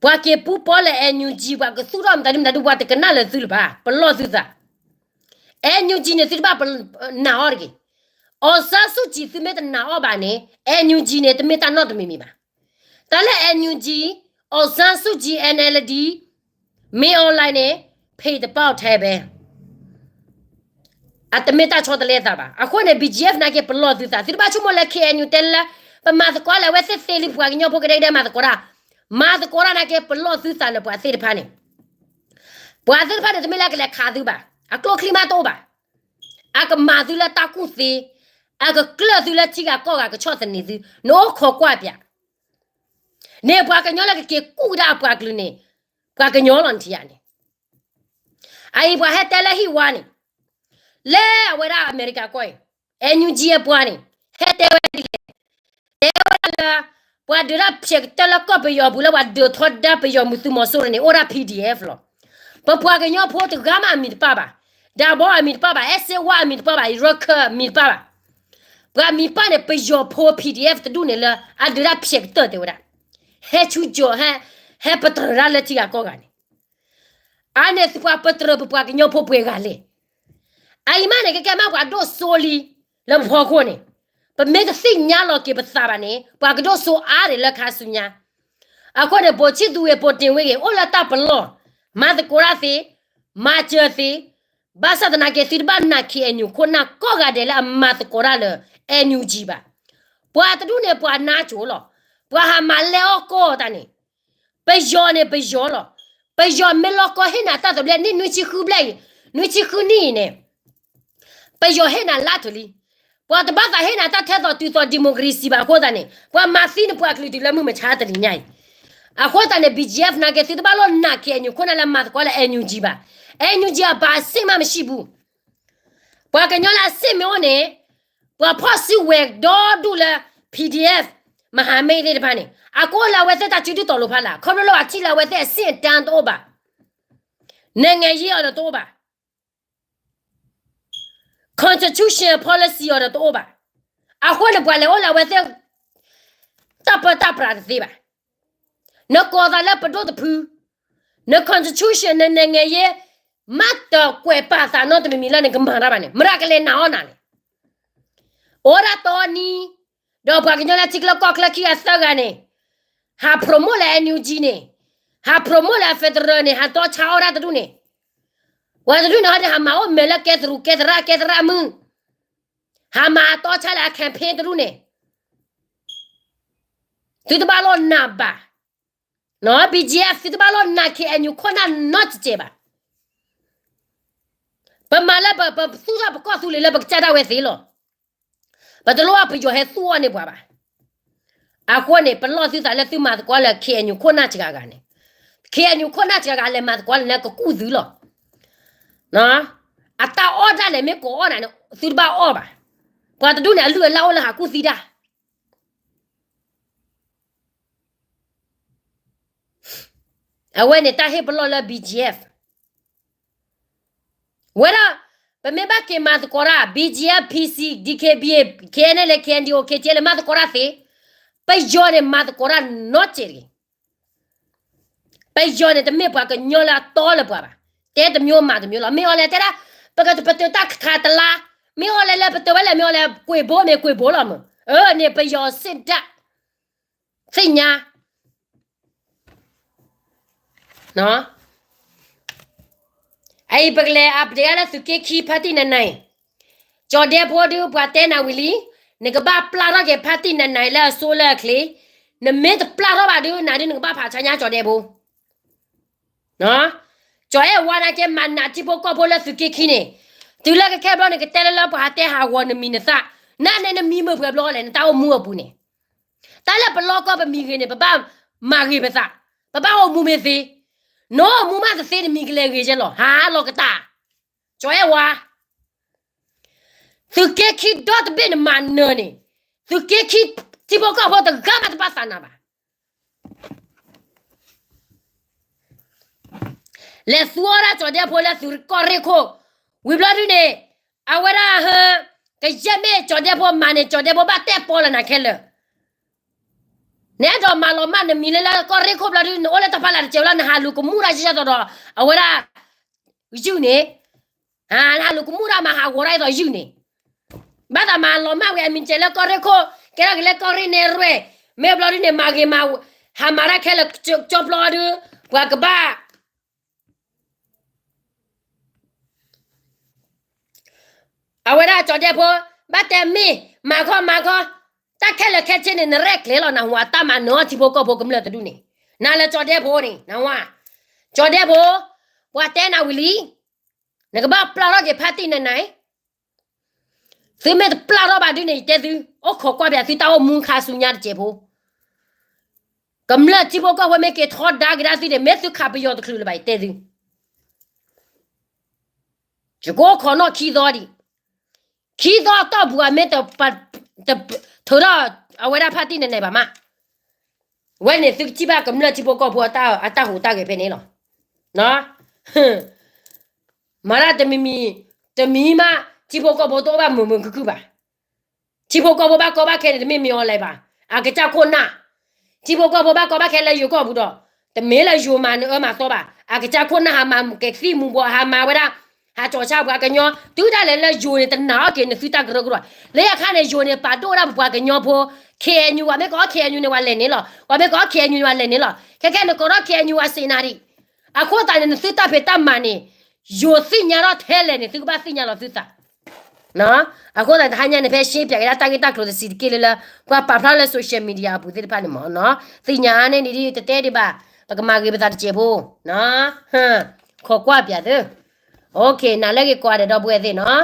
ပှၤက့ၤပူၤပီလၢ အဲၣ်ယူၣ်ကၠံ ပှၤကသူၣ်ထီၣ်မတၤဒုမတၤဒု ပှၤတကနၣ်လၢသုလၢၤဘၣ်, ပလီၢ်သုသး. အဲၣ်ယူၣ်ကၠံ န့ၣ် သုတဘၣ်နာ်အီၤတဂ့ၤ. အောင်ဆန်းစုကြည် သုမ့ၢ်တနာ်အီၤဘၣ်န့ၣ် အဲၣ်ယူၣ်ကၠံ န့ၣ် တမ့ၢ်တၢ်နီတမံၤမံၤဘၣ်. တၢ်လၢ အဲၣ်ယူၣ်ကၠံ, အောင်ဆန်းစုကြည်, အန်အယ်လ်ဒီ, မင်းအောင်လှိုင် န့ၣ် ဖ့ၣ်တပီၣ်ထဲဘဲ အတမ့ၢ်တၢ်ဆီတလဲသးဘၣ်. အဃိန့ၣ် ဘီကၠံအ့ၣ်အ့ဖ် နာ်က့ ပလီၢ်သုသး, သုတဘၣ်ဆိကမိၣ်လၢ ခ့ၣ်အဲၣ်ယူၣ် တဲလၢ ပမၤသကိးလၢအဝဲသ့ၣ်သ့လံ ပပှၤကညီဖိကဒဲကဒဲမၤသကိးတၢ်, မၤသကိးတၢ်နာ်က့ ပလီၢ်သုသးလၢပှၤသ့ၣ်တဖၣ်န့ၣ်, ပှၤသ့ၣ်တဖၣ်န့ၣ် တမ့ၢ်လၢအကလဲၤခးသုဘၣ်, အကျိချံမးတအိၣ်ဘၣ်, အကမၤသုလၢတၢ်ကူၣ်သ့, အကကျၢၢ်သုလၢထံဂၤကီၢ်ဂၤ ကဆီၣ်သနံးသု, နအိၣ်ခိးကွၢ်ပၠး န့ၣ် ပှၤကညီလၢကက့ၤကူၣ်ကဒါအပှၤကလုာ်န့ၣ် ပှၤကညီလီၤ နထံၣ်ဧါန့ၣ်. အအံၤ ပှၤဟဲတဲလၢဟံၣ်ဝါန့ၣ်, လၢအဝဲဒၣ်အမဲရကၤကီၢ်အံၤ, အဲၣ်ယူၣ်ကၠံ အပှၤန့ၣ် ဟဲတဲဝဲဒ်လဲၣ်, တဲဝဲဒၣ်လၢ ပှၤဒုးတၢ်ဖျဲးကတၢၢ်လၢကီၢ်ပယီၤပူၤ လၢပှၤဒုးထီဒါပယီၤမုၢ်သုးမီၤစိရိၤန့ၣ် အိၣ်ဒၣ် ပီၣ်ဒံၣ်အဲၣ်ဖ် လီၤ. ပပှၤကညီဖိတဂၤမးအမံၤတပၣ်ဘၣ်, ဒးဘီအမံၤတပၣ်ဘၣ်, အဲၣ်စ့ဝါအမံၤတပၣ်ဘၣ်, ရခၢၣ်အမံၤတပၣ်ဘၣ်. ပှၤမံၤပၣ်န့ၣ် ပယီၤဖိ ပီၣ်ဒံၣ်အဲၣ်ဖ် တဒူၣ်န့ၣ်လၢအဒုးတၢ်ဖျဲးကတၢၢ်တဲဝဲဒၣ်, ဟဲဆူကၠီၤ, ဟဲပတြၢၤတၢ်လၢထံဂၤကီၢ်ဂၤန့ၣ်, အါန့ၣ်သုပှၤပတြၢၤပပှၤကညီဖိပှဲၤဂၤလဲၣ်. အအံၤမးန့ၣ် ကဲကဲမးပှၤဒိၣ်စိလံ လၢပဖီခိၣ်န့ၣ်, ပမ့ၢ်တသ့ၣ်ညါလီၤက့ၤပသးဘၣ်န့ၣ် ပှၤကဒိၣ်စိအါန့ၣ်လၢခါဆူညါ. အဃိန့ၣ် ဘိၣ်ဆံၣ်သူဂ့ၤ ဘိၣ်တ့ၢ်ဝ့ၢ်ဂ့ၤ အိၣ်လၢတၢ်ပလီၢ်, မၤသကိးတၢ်သ့, မၤစၢၤသ့, ဘၣ်ဆၣ်သနာ်က့ သုတဘၣ်နာ် ခ့ၣ်အဲၣ်ယူၣ် ခိၣ်နၢ်ကီၢ်ဂၤဒဲးလၢအမၤသကိးတၢ်လၢ အဲၣ်ယူၣ်ကၠံ ဘၣ်. ပှၤတဒူၣ်န့ၣ် ပှၤနါကိၤလီၤ, ပှၤဟးမၤလဲအီၣ်ကီၢ်တၢ်န့ၣ်, ပယီၤန့ၣ်ပယီၤလီၤ, ပယီၤမ့ၢ်လီၢ်ကီၢ်ဟ့ၣ်နၤတၢ်သဘျ့န့ၣ် နွံဆံဃုဘျဲၣ်အံၤ, နွံဆံဃုနံၣ်အံၤန့ၣ် ပယီၤဟ့ၣ်နၤလၢထူလံ. ပှၤတဘၣ်သးဟ့ၣ်နၤတၢ်ထဲသိးတုၤသိး democracy ဘၣ်အဃိသတးန့ၣ် ပှၤမၤသံနပှၤကလုာ်တုၤလၢမုၢ်မဆါတနံၤညါအံၤ. အဃိသတးန့ၣ် ဘီကၠံအ့ၣ်ဖ် နာ်က့ သုတဘၣ်လိၣ်နာ် ခ့ၣ်အဲၣ်ယူၣ် ခိၣ်နၢ်လၢမၤသကိးလၢ အဲၣ်ယူၣ်ကၠံ ဘၣ်. အဲၣ်ယူၣ်ကၠံ အဘၣ်အစ့ၣ်မးမ့ၢ်ဆံးပူၤ, ပှၤကညီလၢအစ့ၣ်မ့ၢ်အိၣ်န့ၣ်, ပှၤဖီၣ်စုကဝဲၤဒီဒူၣ်လၢ ပီၣ်ဒံၣ်အဲၣ်ဖ်, မဟာမိတ် သ့ၣ်တဖၣ်န့ၣ် အကအိၣ်လၢအဝဲသ့ၣ်တၢ်စုဒုၣ်တီၤလိၤဖးလၢ်, ခီဖျိလၢအထံၣ်လၢအဝဲသ့ၣ်အဆ့ၣ်အတၢ်တအိၣ်ဘၣ်, နိုင်ငံရေးအီၤဒီးတအိၣ်ဘၣ်, constitution policy အီၤဒီးတအိၣ်ဘၣ်. အဃိန့ၣ် ပှၤလဲၤအိၣ်လၢအဝဲသ့ၣ် တၢ်ပၢတၢ်ပြးတသ့ဘၣ်. နကိးသးလၢပဒိၣ်တဖု, န constitution န နိုင်ငံရေး မ့ၢ်တကွဲးပာ်သးနီတမံၤမံၤလၢနကမၤတၢ်ဘၣ်န့ၣ် မတၤကလဲၤနာ်အီၤနၤလဲၣ်. အိၣ်ဒၣ်တီနံၤ, ဒီးပှၤကညီလၢထံချၢကီၢ်ချၢခံဂၤသၢဂၤန့ၣ်, ဟး promote လၢ NUG န့ၣ်, ဟး promote လၢ federal န့ၣ် ဟးတီဆါအီၣ်ဒၣ်တဒူၣ်န့ၣ်, ပှၤတဒူၣ်န့ၣ်ဟီဒ် ဟးမၤအိၣ်မဲာ်လၢကဲသရူးကဲသရၣ်ကဲသရၣ်မုၣ်, ဟးမၤအတီဆါလၢအ campaign တဒူၣ်န့ၣ် သုတဘၣ်လိၣ်နာ်ဘၣ်. နီၢ် BGF သုတဘၣ်လိၣ်နာ် KNU ခိၣ်နၢ်နီတစဲးဘၣ်. ပမၤလၢပသူၣ်ထီၣ်ပကီၢ်သူလ့ၤလၢပကစၢ်ဒၣ်ဝဲသ့လီၤ. ပတလိၣ်ဘၣ်ပယီၤဟဲသူၣ်အီၣ်န့ၢ်ပှၤဘၣ်. အဃိန့ၣ် ပလီၢ်သုသးလၢသုမၤသကိးလၢ KNU ခိၣ်နၢ်စှၤဂၤန့ၣ်, KNU ခိၣ်နၢ်စှၤဂၤလဲၤမၤသကိးလၢနကကူၣ်သုလီၤ. အတၢ်အီၣ်ဒၣ်လဲာ်မ့ၢ်ကိးအီၣ်နၤန့ၣ် သုတဘၣ်အီၣ်ဘၣ်. ပှၤတဒူၣ်န့ၣ် အလုၢ်အလၢ်အိၣ်လၢဟးကူၣ်သံတၢ် အဝဲန့ၣ်တၢ်ဟ့ၣ်ပလီၢ်လၢ BGF ဝဲဒၣ်, ပမ့ၢ်ဘၣ်က့ၤမၤသကိးတၢ် BGF, PC, DKBA, KNLA, KNDO, KTLA မၤသကိးတၢ်သ့, ပယီၤန့ၣ်မၤသကိးတၢ်နီတစဲးတဂ့ၤ. ပယီၤန့ၣ် တမ့ၢ်ပှၤကညီလၢအတီလၢပှၤဘၣ်. တဲတမျိုးမၤတမျိုးလီၤ. မ့ၢ်အီၤလဲၤတဲဒၣ် ပကပတုာ်တၢ်ခးတလါ, မ့ၢ်အီၤလဲၤလၢပတုာ်ဝဲလဲၣ်, မ့ၢ်အီၤလဲၤကွ့ၢ်ဘိမ့ၢ်ကွ့ၢ်ဘိလီၤမး. အၢ န့ၣ်ပယီၤစ့ၣ်ဒၣ် သ့ၣ်ညါ အံၤပကလဲၤ update လၢသုးက့ခံ ဖါတံၢ်နၤနၤအံၤ, ကၠီၤဒဲဖိဒုး ပှၤတဲနၤဝံၤလံ, နကဘၣ်ပျၢ်ထီၣ်က့ၤဖါတံၢ်နၤနၤအံၤလၢအစိလၢအချ့, နမ့ၢ်တပျၢ်ထီၣ်ဘၣ်ဒုး နၤဒုးနကဘၣ်ဖးဆါညါကၠီၤဒဲဖိ ကၠီၤအဲၣ်ဝါနာ်က့ မၤနးထံဖိကီၢ်ဖိလၢသုးက့ခံန့ၣ်, တုၤလၢကခဲဘျီန့ၣ် ကတဲလၢလၢပှၤဟးတဲဟးဂီၤနမံၤနသၣ်, နန့ၣ်နမံၤမုာ်ပှဲၤဘျီလဲၣ် နတၢ်အိၣ်မူအပူၤန့ၣ်, တၢ်လၢပလီၢ်ကီၢ်ပမံၤဂ့ၤန့ၣ် ပဘၣ်မၤဂ့ၤပသး, ပဘၣ်အိၣ်မူမ့ၢ်သ့, နအိၣ်မူမးတသ့နမံၤကလဲၤဂ့ၤကဲလီၤ ဟးလီၤကတၢၢ်, ကၠီၤအဲၣ်ဝါ သုးက့ခံဒီတဘ့ၣ်န့ၣ်မၤနၢၤန့ၣ်, သုးက့ခံထံဖိကီၢ်ဖိတဂၤမးတဘၣ်သးနၤဘၣ်. လဲၤသူအီၤဒၣ်ကၠီၤဒဲဖိလၢသုးကီၢ်ရ့ၣ်ခိၣ်, ဝံၤဘျီဒုန့ၣ်, အဝဲဒၣ်ဟ, ကယဲၢ်မ့ၢ်ကၠီၤဒဲဖိမၤန့ၣ် ကၠီၤဒဲဖိဘၣ်တဲပီလၢနၤခဲလၢာ်. နအဲၣ်ဒိးမၤလီၤမၢ်နမံၤလၢလၢကီၢ်ရ့ၣ်ခိၣ်ဘျီဒု နအိၣ်လၢတၢ်ဖီလာ်တစဲးလီၤ နဟးလူၤကမူၣ်တၢ်ယဲသိးဒီး, အဝဲဒၣ်, ယုၢ်န့ၣ်, နဟးလူၤကမူၣ်တၢ်မၤဟးဂီၤတၢ်အသိးယုၢ်န့ၣ်, ဘၣ်သးမၤလီၤမၢ်ဝဲအမံၤတစဲးလၢကီၢ်ရ့ၣ်ခိၣ်, ကဲထီၣ်က့ၤလၢကီၢ်ရ့ၣ်နဲၣ်ရွဲၣ်, မ့ၢ်ဘျီဒုန့ၣ် မၤဂ့ၤမၤ, ဟးမၤတၢ်ခဲလၢာ်ကၠီဖျီဒု, ပှၤကဘၣ် အဝဲဒၣ်ကၠီၤဒဲဖိ, ဘၣ်တဲမ့ၢ်, မၤခီမၤခီ, တၢ်ခဲလၢာ်ခဲဆ့န့ၣ် နရဲၣ်ကျဲၤလီၤနဟူအတၢ်မၤနၢၤအီထံဖိကီၢ်ဖိကမျၢၢ်တဒူၣ်န့ၣ်, နၤလၢကၠီၤဒဲဖိန့ၣ် နဝါ, ကၠီၤဒဲဖိ, ပှၤတဲနၤဝံၤလံ, နကဘၣ်ပျၢ်ထီၣ်က့ၤဖါတံၢ်နၤနၤ, သုမ့ၢ်တပျၢ်ထီၣ်ဘၣ်ဒုန့ၣ် ယတဲသု, အိၣ်ခိးကွၢ်ပၠးသုတၢ်အိၣ်မူခါဆူညါတစဲးဖိ ကမျၢၢ်ထံဖိကီၢ်ဖိမ့ၢ်က့ၤထီဒါက့ၤဒၣ်သုန့ၣ် မ့ၢ်သုခးပယီၤတချုးလၢၤဘၣ် ယတဲသု, ယကအိၣ်ခိးနီၣ်ခံသီဒံး, ခံသီတီၢ်ပူၤအမ့ၢ်, ထုးထီၣ်, အဝဲဒၣ်ဖါတံၢ်နၤနၤဘၣ်မး, ဝဲန့ၣ်သုကထံၣ်ဘၣ်ကမျၢၢ်ထံဖိကီၢ်ဖိအတၢ်ဟူးတၢ်ဂဲၤဖဲန့ၣ်လီၤ. မၤတၢ်တမံၤမံၤ, တမံၤမး, ထံဖိကီၢ်ဖိတအိၣ်ဘၣ်မုာ်မုာ်ခုၣ်ခုၣ်ဘၣ်. ထံဖိကီၢ်ဖိဘၣ်ကီဘၣ်ခဲန့ၣ် တမ့ၢ်မ့ၢ်အီၤလဲၣ်ဘၣ်, အကစၢ်ခိၣ်နၢ်, ထံဖိကီၢ်ဖိဘၣ်ကီဘၣ်ခဲလၢယိၤကီၢ်ပူၤဒီး, တမ့ၢ်လၢယိၤမၤနအၢမၤသီဘၣ်, အကစၢ်ခိၣ်နၢ်ဟးမၤကသံၣ်မူၤဘှီး ဟးမၤဝဲဒၣ်, ဟးကၠီၤဆါပှၤကညီ, တုၤဒၣ်လဲာ်လၢယိၤန့ၣ် တနာ်အီၣ်က့ၤနသုတၢ်ကရၢကရိ, လၢယခါန့ၣ် ယိၤန့ၣ် ပာ်ဒိၣ်ဝဲဒၣ်ပပှၤကညီဖိ, ခ့ၣ်အဲၣ်ယူၣ် ပှၤမ့ၢ်ကီး ခ့ၣ်အဲၣ်ယူၣ် န့ၣ် ပှၤလဲၤန့ၣ်လီၤ, ပှၤမ့ၢ်ကီး ခ့ၣ်အဲၣ်ယူၣ် န့ၣ် ပှၤလဲၤန့ၣ်လီၤ, ခဲခဲန့ၣ် ကီးထီၣ် ခ့ၣ်အဲၣ်ယူၣ် ပှၤစ့နၤဒံး, အဃိသတးန့ၣ် နသုတၢ်ဖံးတၢ်မၤန့ၣ်, ယိၤသ့ၣ်ညါထီၣ်ထဲလဲၣ်န့ၣ် သုကဘၣ်သ့ၣ်ညါလီၤသုသး အဃိသတးန့ၣ် တဟါညါန့ၣ် ဖဲရှဲပၠးက့ၤဒၣ်တၢ်ဂ့ၢ်တၢ်ကျိၤတဆံးတက့ၢ်လၢလၢ, ပှၤပာ်ဖျါလၢ social media အပူၤသ့ၣ်တဖၣ်န့ၣ်မ့ၢ်နီၤ, သ့ၣ်ညါအါန့ၢ်ဒ်တတဲဒံးဘၣ်, ပကမၤဂ့ၤပသးတစဲးဖိ, ခိးကွၢ်ပၠးသု, နၤလၢဂ့ၤကိးဂၤဒဲးဒီပုၢ်ဝဲၢ်သ့ၣ်နီၤ,